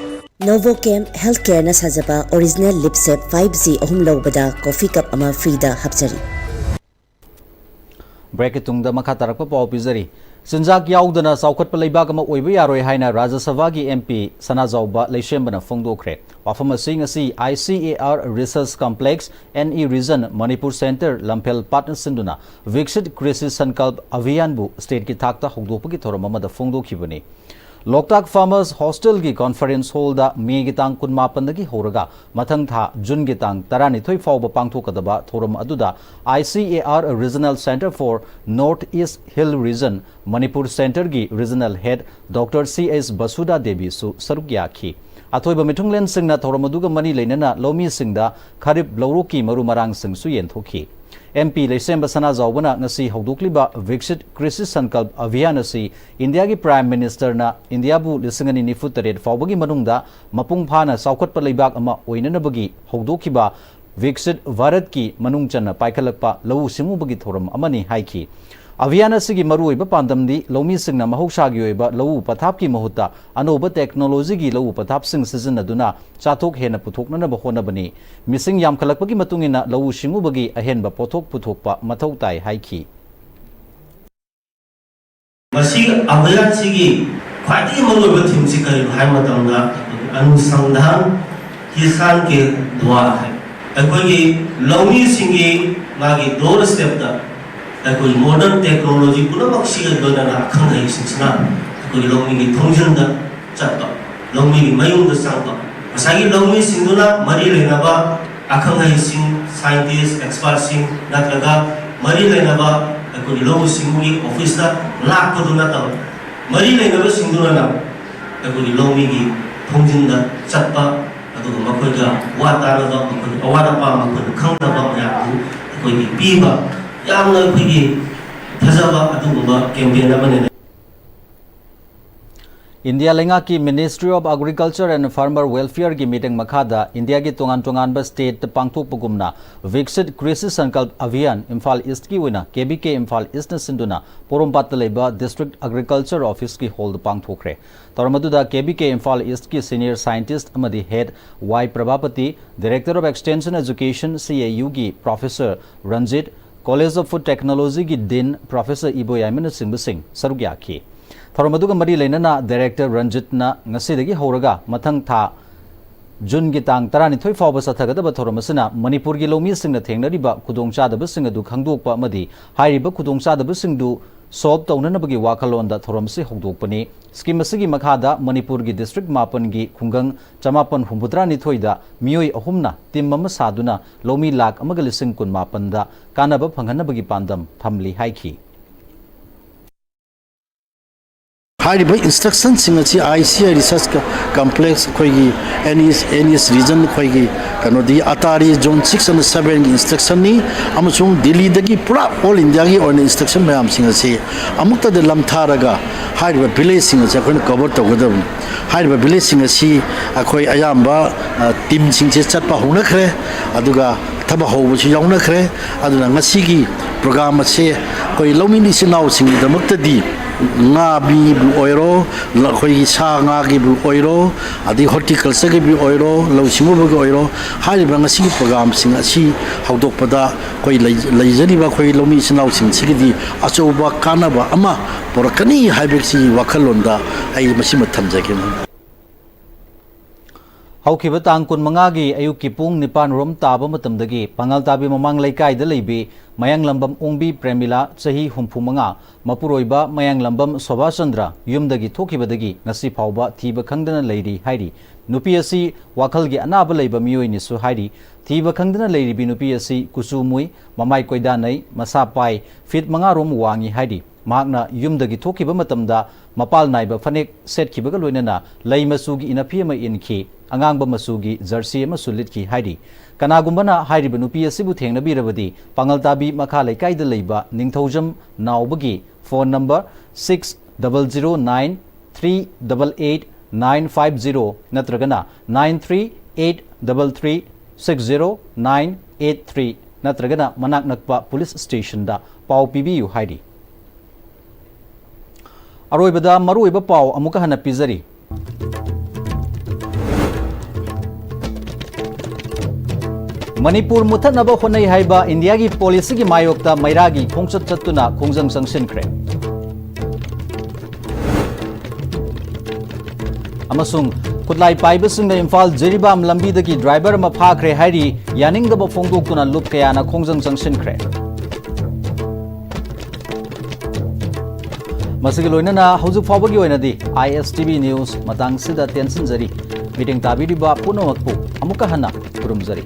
ꯅꯣꯚꯣꯀꯦꯝ ꯍꯦꯜꯊ ꯀꯦꯌꯔꯅ ꯁꯥꯖꯕ ꯑꯣꯔꯤꯖꯤꯅꯦꯜ ꯂꯤꯞꯁꯦꯞ ꯐꯥꯏꯚ ꯖꯤ ꯑꯍꯨꯝ ꯂꯧꯕꯗ ꯀꯣꯐꯤ ꯀꯞ ꯑꯃ ꯐ꯭ꯔꯤꯗ ꯍꯥꯞꯆꯔꯤ꯫ ꯕ꯭ꯔꯦꯛꯀꯤ ꯇꯨꯡꯗ ꯃꯈꯥ ꯇꯥꯔꯛꯄ ꯄꯥꯎ ꯄꯤꯖꯔꯤ꯫ ꯆꯤꯟꯖꯥꯛ ꯌꯥꯎꯗꯅ ꯆꯥꯎꯈꯠꯄ ꯂꯩꯕꯥꯛ ꯑꯃ ꯑꯣꯏꯕ ꯌꯥꯔꯣꯏ ꯍꯥꯏꯅ ꯔꯥꯖ꯭ꯌ ꯁꯚꯥꯒꯤ ꯑꯦꯝ ꯄꯤ ꯁꯅꯥꯖꯥꯎꯕ ꯂꯩꯁꯦꯝꯕꯅ ꯐꯣꯡꯗꯣꯛꯈ꯭ꯔꯦ꯫ ꯋꯥꯐꯝ ꯑꯁꯤ ꯉꯁꯤ I C A R research complex, N E region, Manipur centre, Lamphel ꯄꯥꯠꯅ ꯁꯤꯟꯗꯨꯅ ꯚꯤꯛꯁꯤꯠ ꯀ꯭ꯔꯤꯁꯤ ꯁꯟꯀꯜꯞ ꯑꯚꯤꯌꯥꯟꯕꯨ ꯁ꯭ꯇꯦꯠꯀꯤ ꯊꯥꯛꯇ ꯍꯧꯗꯣꯛꯄꯒꯤ ꯊꯧꯔꯝ ꯑꯃꯗ ꯐꯣꯡꯗꯣꯛꯈꯤꯕꯅꯤ꯫ ꯂꯣꯛꯇꯥꯛ ꯐꯥꯔꯃꯔꯁ ꯍꯣꯁꯇꯦꯜꯒꯤ ꯀꯣꯟꯐꯔꯦꯟꯁ ꯍꯣꯜꯗ ꯃꯦꯒꯤ ꯇꯥꯡ ꯀꯨꯟꯃꯥꯄꯟꯗꯒꯤ ꯍꯧꯔꯒ ꯃꯊꯪ ꯊꯥ ꯖꯨꯟꯒꯤ ꯇꯥꯡ ꯇꯔꯥꯅꯤꯊꯣꯏ ꯐꯥꯎꯕ ꯄꯥꯡꯊꯣꯛꯀꯗꯕ ꯊꯧꯔꯝ ꯑꯗꯨꯗ I C A R regional centre for north east hill region Manipur ꯁꯦꯟꯇꯔꯒꯤ regional head doctor C S ꯕꯁꯨꯗꯥ ꯗꯦꯕꯤꯁꯨ ꯁꯔꯨꯛ ꯌꯥꯈꯤ꯫ ꯑꯊꯣꯏꯕ ꯃꯤꯊꯨꯡꯂꯦꯟꯁꯤꯡꯅ ꯊꯧꯔꯝ ꯑꯗꯨꯒ ꯃꯔꯤ ꯂꯩꯅꯅ ꯂꯧꯃꯤꯁꯤꯡꯗ ꯈꯥꯔꯤꯞ ꯂꯧꯔꯣꯛꯀꯤ ꯃꯔꯨ ꯃꯔꯥꯡꯁꯤꯡꯁꯨ ꯌꯦꯟꯊꯣꯛꯈꯤ꯫ ꯑꯦꯝ ꯄꯤ ꯂꯩꯁꯦꯝꯕ ꯁꯅꯥꯖꯥꯎꯕꯅ ꯉꯁꯤ ꯍꯧꯗꯣꯛꯂꯤꯕ ꯚꯤꯛꯁꯤꯠ ꯀ꯭ꯔꯤꯁꯤ ꯁꯟꯀꯜꯞ ꯑꯚꯤꯌꯥꯟ ꯑꯁꯤ ꯏꯟꯗꯤꯌꯥꯒꯤ ꯄ꯭ꯔꯥꯏꯝ ꯃꯤꯅꯤꯁꯇꯔꯅ ꯏꯟꯗꯤꯌꯥꯕꯨ ꯂꯤꯁꯤꯡ ꯑꯅꯤ ꯅꯤꯐꯨ ꯇꯔꯦꯠ ꯐꯥꯎꯕꯒꯤ ꯃꯅꯨꯡꯗ ꯃꯄꯨꯡ ꯐꯥꯅ ꯆꯥꯎꯈꯠꯄ ꯂꯩꯕꯥꯛ ꯑꯃ ꯑꯣꯏꯅꯅꯕꯒꯤ ꯍꯧꯗꯣꯛꯈꯤꯕ ꯚꯤꯛꯁꯤꯠ ꯚꯥꯔꯠꯀꯤ ꯃꯅꯨꯡ ꯆꯟꯅ ꯄꯥꯏꯈꯠꯂꯛꯄ ꯂꯧꯎ ꯁꯤꯡꯎꯕꯒꯤ ꯊꯧꯔꯝ ꯑꯃꯅꯤ ꯍꯥꯏꯈꯤ꯫ ꯑꯚꯤꯌꯥꯟ ꯑꯁꯤꯒꯤ ꯃꯔꯨꯑꯣꯏꯕ ꯄꯥꯟꯗꯝꯗꯤ ꯂꯧꯃꯤꯁꯤꯡꯅ ꯃꯍꯧꯁꯥꯒꯤ ꯑꯣꯏꯕ ꯂꯧꯎ ꯄꯊꯥꯞꯀꯤ ꯃꯍꯨꯠꯇ ꯑꯅꯧꯕ ꯇꯦꯛꯅꯣꯂꯣꯖꯤꯒꯤ ꯂꯧꯎ ꯄꯊꯥꯞꯁꯤꯡ ꯁꯤꯖꯤꯟꯅꯗꯨꯅ ꯆꯥꯊꯣꯛ ꯍꯦꯟꯅ ꯄꯨꯊꯣꯛꯅꯅꯕ ꯍꯣꯠꯅꯕꯅꯤ꯫ ꯃꯤꯁꯤꯡ ꯌꯥꯝꯈꯠꯂꯛꯄꯒꯤ ꯃꯇꯨꯡ ꯏꯟꯅ ꯂꯧꯎ ꯁꯤꯡꯎꯕꯒꯤ ꯑꯍꯦꯟꯕ ꯄꯣꯠꯊꯣꯛ ꯄꯨꯊꯣꯛꯄ ꯃꯊꯧ ꯇꯥꯏ ꯍꯥꯏꯈꯤ꯫ ꯃꯁꯤ ꯑꯚꯤꯌꯥꯟꯁꯤꯒꯤ ꯈ꯭ꯋꯥꯏꯗꯒꯤ ꯃꯔꯨꯑꯣꯏꯕ ꯊꯤꯝꯁꯤ ꯀꯔꯤꯅꯣ ꯍꯥꯏꯕ ꯃꯇꯝꯗ ꯑꯩꯈꯣꯏꯒꯤ ꯑꯅꯨꯁꯪꯙꯥꯟ ꯀꯤꯁꯥꯟ ꯀꯦ ꯗ꯭ꯋꯥꯔ ꯍꯥꯏ꯫ ꯑꯩꯈꯣꯏꯒꯤ ꯂꯧꯃꯤꯁꯤꯡꯒꯤ ꯃꯥꯒꯤ ꯗꯣꯔ ꯁ꯭ꯇꯦꯞꯇ ꯑꯩꯈꯣꯏ ꯃꯣꯗꯔꯟ ꯇꯦꯛꯅꯣꯂꯣꯖꯤ ꯄꯨꯝꯅꯃꯛꯁꯤꯒ ꯂꯣꯏꯅꯅ ꯑꯈꯪ ꯑꯍꯩꯁꯤꯡꯁꯤꯅ ꯑꯩꯈꯣꯏꯒꯤ ꯂꯧꯃꯤꯒꯤ ꯊꯣꯡꯖꯤꯟꯗ ꯆꯠꯄ, ꯂꯧꯃꯤꯒꯤ ꯃꯌꯨꯝꯗ ꯆꯪꯕ, ꯉꯁꯥꯏꯒꯤ ꯂꯧꯃꯤꯁꯤꯡꯗꯨꯅ ꯃꯔꯤ ꯂꯩꯅꯕ ꯑꯈꯪ ꯑꯍꯩꯁꯤꯡ, ꯁꯥꯏꯟꯇꯤꯁ, ꯑꯦꯛꯁꯄꯥꯔꯠꯁꯤꯡ ꯅꯠꯇ꯭ꯔꯒ ꯃꯔꯤ ꯂꯩꯅꯕ ꯑꯩꯈꯣꯏꯒꯤ ꯂꯧꯎ ꯁꯤꯡꯎꯒꯤ ꯑꯣꯐꯤꯁꯇ ꯂꯥꯛꯄꯗꯨ ꯅꯠꯇꯕ, ꯃꯔꯤ ꯂꯩꯅꯕꯁꯤꯡꯗꯨꯅ ꯑꯩꯈꯣꯏꯒꯤ ꯂꯧꯃꯤꯒꯤ ꯊꯣꯡꯖꯤꯟꯗ ꯆꯠꯄ, ꯑꯗꯨꯒ ꯃꯈꯣꯏꯒ ꯋꯥ ꯇꯥꯅꯕ, ꯃꯈꯣꯏꯒꯤ ꯑꯋꯥꯠ ꯑꯄꯥ ꯃꯈꯣꯏꯅ ꯈꯪꯅꯕ ꯃꯌꯥꯝꯗꯨ ꯑꯩꯈꯣꯏꯒꯤ ꯄꯤꯕ, ꯌꯥꯝꯅ ꯑꯩꯈꯣꯏꯒꯤ ꯐꯖꯕ ꯑꯗꯨꯒꯨꯝꯕ ꯀꯦꯝꯄꯦꯟ ꯑꯃꯅꯤ꯫ ꯏꯟꯗꯤꯌꯥ ꯂꯩꯉꯥꯛꯀꯤ Ministry of Agriculture and Farmer Welfareꯒꯤ ꯃꯤꯠꯌꯦꯡ ꯃꯈꯥꯗ ꯏꯟꯗꯤꯌꯥꯒꯤ ꯇꯣꯉꯥꯟ ꯇꯣꯉꯥꯟꯕ stateꯇ ꯄꯥꯡꯊꯣꯛꯄꯒꯨꯝꯅ ꯕꯤꯛꯁꯤꯠ ꯀ꯭ꯔꯤꯁꯤ ꯁꯪꯀꯜꯞ ꯑꯚꯤꯌꯥꯟ ꯏꯝꯐꯥꯜ ꯏꯁ꯭ꯠꯀꯤ ꯑꯣꯏꯅ ꯀꯦ ꯕꯤ ꯀꯦ ꯏꯝꯐꯥꯜ ꯏꯁ꯭ꯠꯅ ꯁꯤꯟꯗꯨꯅ ꯄꯣꯔꯣꯝꯄꯥꯠꯇ ꯂꯩꯕ District Agriculture Officeꯀꯤ ꯍꯣꯜꯗ ꯄꯥꯡꯊꯣꯛꯈ꯭ꯔꯦ꯫ ꯊꯧꯔꯝ ꯑꯗꯨꯗ ꯀꯦ ꯕꯤ ꯀꯦ ꯏꯝꯐꯥꯜ ꯏꯁ꯭ꯠꯀꯤ senior scientist ꯑꯃꯗꯤ head Y Prabhapati, Director of Extension Education, C A Uꯒꯤ Professor Ranjit, College of Food Technologyꯒꯤ Dean Professor ꯏꯕꯣꯌꯥꯏꯃꯅꯆꯤꯡꯕꯁꯤꯡ ꯁꯔꯨꯛ ꯌꯥꯈꯤ꯫ ꯊꯧꯔꯝ ꯑꯗꯨꯒ ꯃꯔꯤ ꯂꯩꯅꯅ Director ꯔꯟꯖꯤꯠꯅ ꯉꯁꯤꯗꯒꯤ ꯍꯧꯔꯒ ꯃꯊꯪ ꯊꯥ ꯖꯨꯟꯒꯤ ꯇꯥꯡ ꯇꯔꯥꯅꯤꯊꯣꯏ ꯐꯥꯎꯕ ꯆꯠꯊꯒꯗꯕ ꯊꯧꯔꯝ ꯑꯁꯤꯅ ꯃꯅꯤꯄꯨꯔꯒꯤ ꯂꯧꯃꯤꯁꯤꯡꯅ ꯊꯦꯡꯅꯔꯤꯕ ꯈꯨꯗꯣꯡꯆꯥꯗꯕꯁꯤꯡ ꯑꯗꯨ ꯈꯪꯗꯣꯛꯄ ꯑꯃꯗꯤ ꯍꯥꯏꯔꯤꯕ ꯈꯨꯗꯣꯡꯆꯥꯗꯕꯁꯤꯡꯗꯨ solve ꯇꯧꯅꯅꯕꯒꯤ ꯋꯥꯈꯜꯂꯣꯟꯗ ꯊꯧꯔꯝ ꯑꯁꯤ ꯍꯧꯗꯣꯛꯄꯅꯤ꯫ Scheme ꯑꯁꯤꯒꯤ ꯃꯈꯥꯗ ꯃꯅꯤꯄꯨꯔꯒꯤ district ꯃꯥꯄꯟꯒꯤ ꯈꯨꯡꯒꯪ ꯆꯃꯥꯄꯟ ꯍꯨꯝꯐꯨꯇꯔꯥꯅꯤꯊꯣꯏꯗ ꯃꯤꯑꯣꯏ ꯑꯍꯨꯝꯅ team ꯑꯃ ꯁꯥꯗꯨꯅ ꯂꯧꯃꯤ ꯂꯥꯈ ꯑꯃꯒ ꯂꯤꯁꯤꯡ ꯀꯨꯟꯃꯥꯄꯟꯗ ꯀꯥꯟꯅꯕ ꯐꯪꯍꯟꯅꯕꯒꯤ ꯄꯥꯟꯗꯝ ꯊꯝꯂꯤ ꯍꯥꯏꯈꯤ꯫ ꯍꯥꯏꯔꯤꯕ instructionꯁꯤꯡ ꯑꯁꯤ I C R research complex, ꯑꯩꯈꯣꯏꯒꯤ N E S, N E S region, ꯑꯩꯈꯣꯏꯒꯤ ꯀꯩꯅꯣꯗꯤ ꯑꯇꯥꯔꯤ zone six ꯑꯃꯗꯤ sevenꯒꯤ instructionꯅꯤ, ꯑꯃꯁꯨꯡ ꯗꯤꯜꯂꯤꯗꯒꯤ ꯄꯨꯔꯥ all Indiaꯒꯤ ꯑꯣꯏꯅ instruction ꯃꯌꯥꯝꯁꯤꯡ ꯑꯁꯤ ꯑꯃꯨꯛꯇꯗ ꯂꯝꯊꯥꯔꯒ ꯍꯥꯏꯔꯤꯕ villageꯁꯤꯡ ꯑꯁꯤ ꯑꯩꯈꯣꯏꯅ cover ꯇꯧꯒꯗꯕꯅꯤ꯫ ꯍꯥꯏꯔꯤꯕ villageꯁꯤꯡ ꯑꯁꯤ ꯑꯩꯈꯣꯏ ꯑꯌꯥꯝꯕ, ꯑ, teamꯁꯤꯡꯁꯦ ꯆꯠꯄ ꯍꯧꯅꯈ꯭ꯔꯦ, ꯑꯗꯨꯒ ꯊꯕꯛ ꯍꯧꯕꯁꯨ ꯌꯥꯎꯅꯈ꯭ꯔꯦ꯫ ꯑꯗꯨꯅ ꯉꯁꯤꯒꯤ program ꯑꯁꯦ ꯑꯩꯈꯣꯏ ꯂꯧꯃꯤ ꯏꯆꯤꯟ ꯏꯅꯥꯎꯁꯤꯡꯒꯤꯗꯃꯛꯇꯗꯤ ꯉꯥꯕꯤꯕꯨ ꯑꯣꯏꯔꯣ, ꯂ-, ꯑꯩꯈꯣꯏꯒꯤ ꯁꯥ ꯉꯥꯒꯤꯕꯨ ꯑꯣꯏꯔꯣ, ꯑꯗꯩ horticultureꯒꯤꯕꯨ ꯑꯣꯏꯔꯣ, ꯂꯧꯎ ꯁꯤꯡꯎꯕꯒꯤ ꯑꯣꯏꯔꯣ, ꯍꯥꯏꯔꯤꯕ ꯉꯁꯤꯒꯤ programꯁꯤꯡ ꯑꯁꯤ ꯍꯧꯗꯣꯛꯄꯗ ꯑꯩꯈꯣꯏ ꯂꯩ-, ꯂꯩꯖꯔꯤꯕ ꯑꯩꯈꯣꯏ ꯂꯧꯃꯤ ꯏꯆꯤꯟ ꯏꯅꯥꯎꯁꯤꯡꯁꯤꯒꯤꯗꯤ ꯑꯆꯧꯕ ꯀꯥꯟꯅꯕ ꯑꯃ ꯄꯨꯔꯛꯀꯅꯤ ꯍꯥꯏꯕꯁꯤ ꯋꯥꯈꯜꯂꯣꯟꯗ ꯑꯩ ꯃꯁꯤꯃ ꯊꯝꯖꯒꯦ꯫ ꯍꯧꯈꯤꯕ ꯇꯥꯡ ꯀꯨꯟꯃꯉꯥꯒꯤ ꯑꯌꯨꯛꯀꯤ ꯄꯨꯡ ꯅꯤꯄꯥꯟ ꯔꯣꯝ ꯇꯥꯕ ꯃꯇꯝꯗꯒꯤ ꯄꯥꯉꯜꯇꯥꯕꯤ ꯃꯃꯥꯡ ꯂꯩꯀꯥꯏꯗ ꯂꯩꯕꯤ ꯃꯌꯥꯡꯂꯝꯕꯝ ꯑꯣꯡꯕꯤ ꯄ꯭ꯔꯦꯃꯤꯂꯥ, ꯆꯍꯤ ꯍꯨꯝꯐꯨ ꯃꯉꯥ, ꯃꯄꯨꯔꯣꯏꯕ ꯃꯌꯥꯡꯂꯝꯕꯝ ꯁꯣꯚꯥꯆꯟꯗ꯭ꯔ ꯌꯨꯝꯗꯒꯤ ꯊꯣꯛꯈꯤꯕꯗꯒꯤ ꯉꯁꯤ ꯐꯥꯎꯕ ꯊꯤꯕ ꯈꯪꯗꯅ ꯂꯩꯔꯤ ꯍꯥꯏꯔꯤ꯫ ꯅꯨꯄꯤ ꯑꯁꯤ ꯋꯥꯈꯜꯒꯤ ꯑꯅꯥꯕ ꯂꯩꯕ ꯃꯤꯑꯣꯏꯅꯤꯁꯨ ꯍꯥꯏꯔꯤ꯫ ꯊꯤꯕ ꯈꯪꯗꯅ ꯂꯩꯔꯤꯕꯤ ꯅꯨꯄꯤ ꯑꯁꯤ ꯀꯨꯆꯨ ꯃꯨꯏ, ꯃꯃꯥꯏ ꯀꯣꯏꯗꯥꯅꯩ, ꯃꯁꯥ ꯄꯥꯏ, ꯐꯤꯠ ꯃꯉꯥ ꯔꯣꯝ ꯋꯥꯡꯉꯤ ꯍꯥꯏꯔꯤ꯫ ꯃꯍꯥꯛꯅ ꯌꯨꯝꯗꯒꯤ ꯊꯣꯛꯈꯤꯕ ꯃꯇꯝꯗ ꯃꯄꯥꯜ ꯅꯥꯏꯕ ꯐꯅꯦꯛ ꯁꯦꯠꯈꯤꯕꯒ ꯂꯣꯏꯅꯅ ꯂꯩ ꯃꯆꯨꯒꯤ ꯏꯅꯐꯤ ꯑꯃ ꯏꯟꯈꯤ꯫ ꯑꯉꯥꯡꯕ ꯃꯆꯨꯒꯤ ꯖꯔꯁꯤ ꯑꯃꯁꯨ ꯂꯤꯠꯈꯤ ꯍꯥꯏꯔꯤ꯫ ꯀꯅꯥꯒꯨꯝꯕꯅ ꯍꯥꯏꯔꯤꯕ ꯅꯨꯄꯤ ꯑꯁꯤꯕꯨ ꯊꯦꯡꯅꯕꯤꯔꯕꯗꯤ ꯄꯥꯉꯜꯇꯥꯕꯤ ꯃꯈꯥ ꯂꯩꯀꯥꯏꯗ ꯂꯩꯕ ꯅꯤꯡꯊꯧꯖꯝ ꯅꯥꯎꯕꯒꯤ phone number six double zero nine three double eight nine five zero ꯅꯠꯇ꯭ꯔꯒꯅ nine three eight double three six zero nine eight three ꯅꯠꯇ꯭ꯔꯒꯅ ꯃꯅꯥꯛ ꯅꯛꯄ ꯄꯨꯂꯤꯁ ꯁ꯭ꯇꯦꯁꯟꯗ ꯄꯥꯎ ꯄꯤꯕꯤꯌꯨ ꯍꯥꯏꯔꯤ꯫ ꯑꯔꯣꯏꯕꯗ ꯃꯔꯨꯑꯣꯏꯕ ꯄꯥꯎ ꯑꯃꯨꯛꯀ ꯍꯟꯅ ꯄꯤꯖꯔꯤ꯫ ꯃꯅꯤꯄꯨꯔ ꯃꯨꯠꯊꯠꯅꯕ ꯍꯣꯠꯅꯩ ꯍꯥꯏꯕ ꯏꯟꯗꯤꯌꯥꯒꯤ ꯄꯣꯂꯤꯁꯤꯒꯤ ꯃꯥꯌꯣꯛꯇ ꯃꯩꯔꯥꯒꯤ ꯈꯣꯡꯆꯠ ꯆꯠꯇꯨꯅ ꯈꯣꯡꯖꯪ ꯆꯪꯁꯤꯟꯈ꯭ꯔꯦ꯫ ꯑꯃꯁꯨꯡ ꯈꯨꯠꯂꯥꯏ ꯄꯥꯏꯕꯁꯤꯡꯅ ꯏꯝꯐꯥꯜ ꯖꯤꯔꯤꯕꯥꯝ ꯂꯝꯕꯤꯗꯒꯤ ꯗ꯭ꯔꯥꯏꯚꯔ ꯑꯃ ꯐꯥꯈ꯭ꯔꯦ ꯍꯥꯏꯔꯤ꯫ ꯌꯥꯅꯤꯡꯗꯕ ꯐꯣꯡꯗꯣꯛꯇꯨꯅ ꯂꯨꯞ ꯀꯌꯥꯅ ꯈꯣꯡꯖꯪ ꯆꯪꯁꯤꯟꯈ꯭ꯔꯦ꯫ ꯃꯁꯤꯒ ꯂꯣꯏꯅꯅ ꯍꯧꯖꯤꯛ ꯐꯥꯎꯕꯒꯤ ꯑꯣꯏꯅꯗꯤ ISTV news ꯃꯇꯥꯡꯁꯤꯗ ꯇꯦꯟꯁꯤꯟꯖꯔꯤ꯫ ꯃꯤꯠꯌꯦꯡ ꯇꯥꯕꯤꯔꯤꯕ ꯄꯨꯝꯅꯃꯛꯄꯨ ꯑꯃꯨꯛꯀ ꯍꯟꯅ ꯈꯨꯔꯨꯝꯖꯔꯤ꯫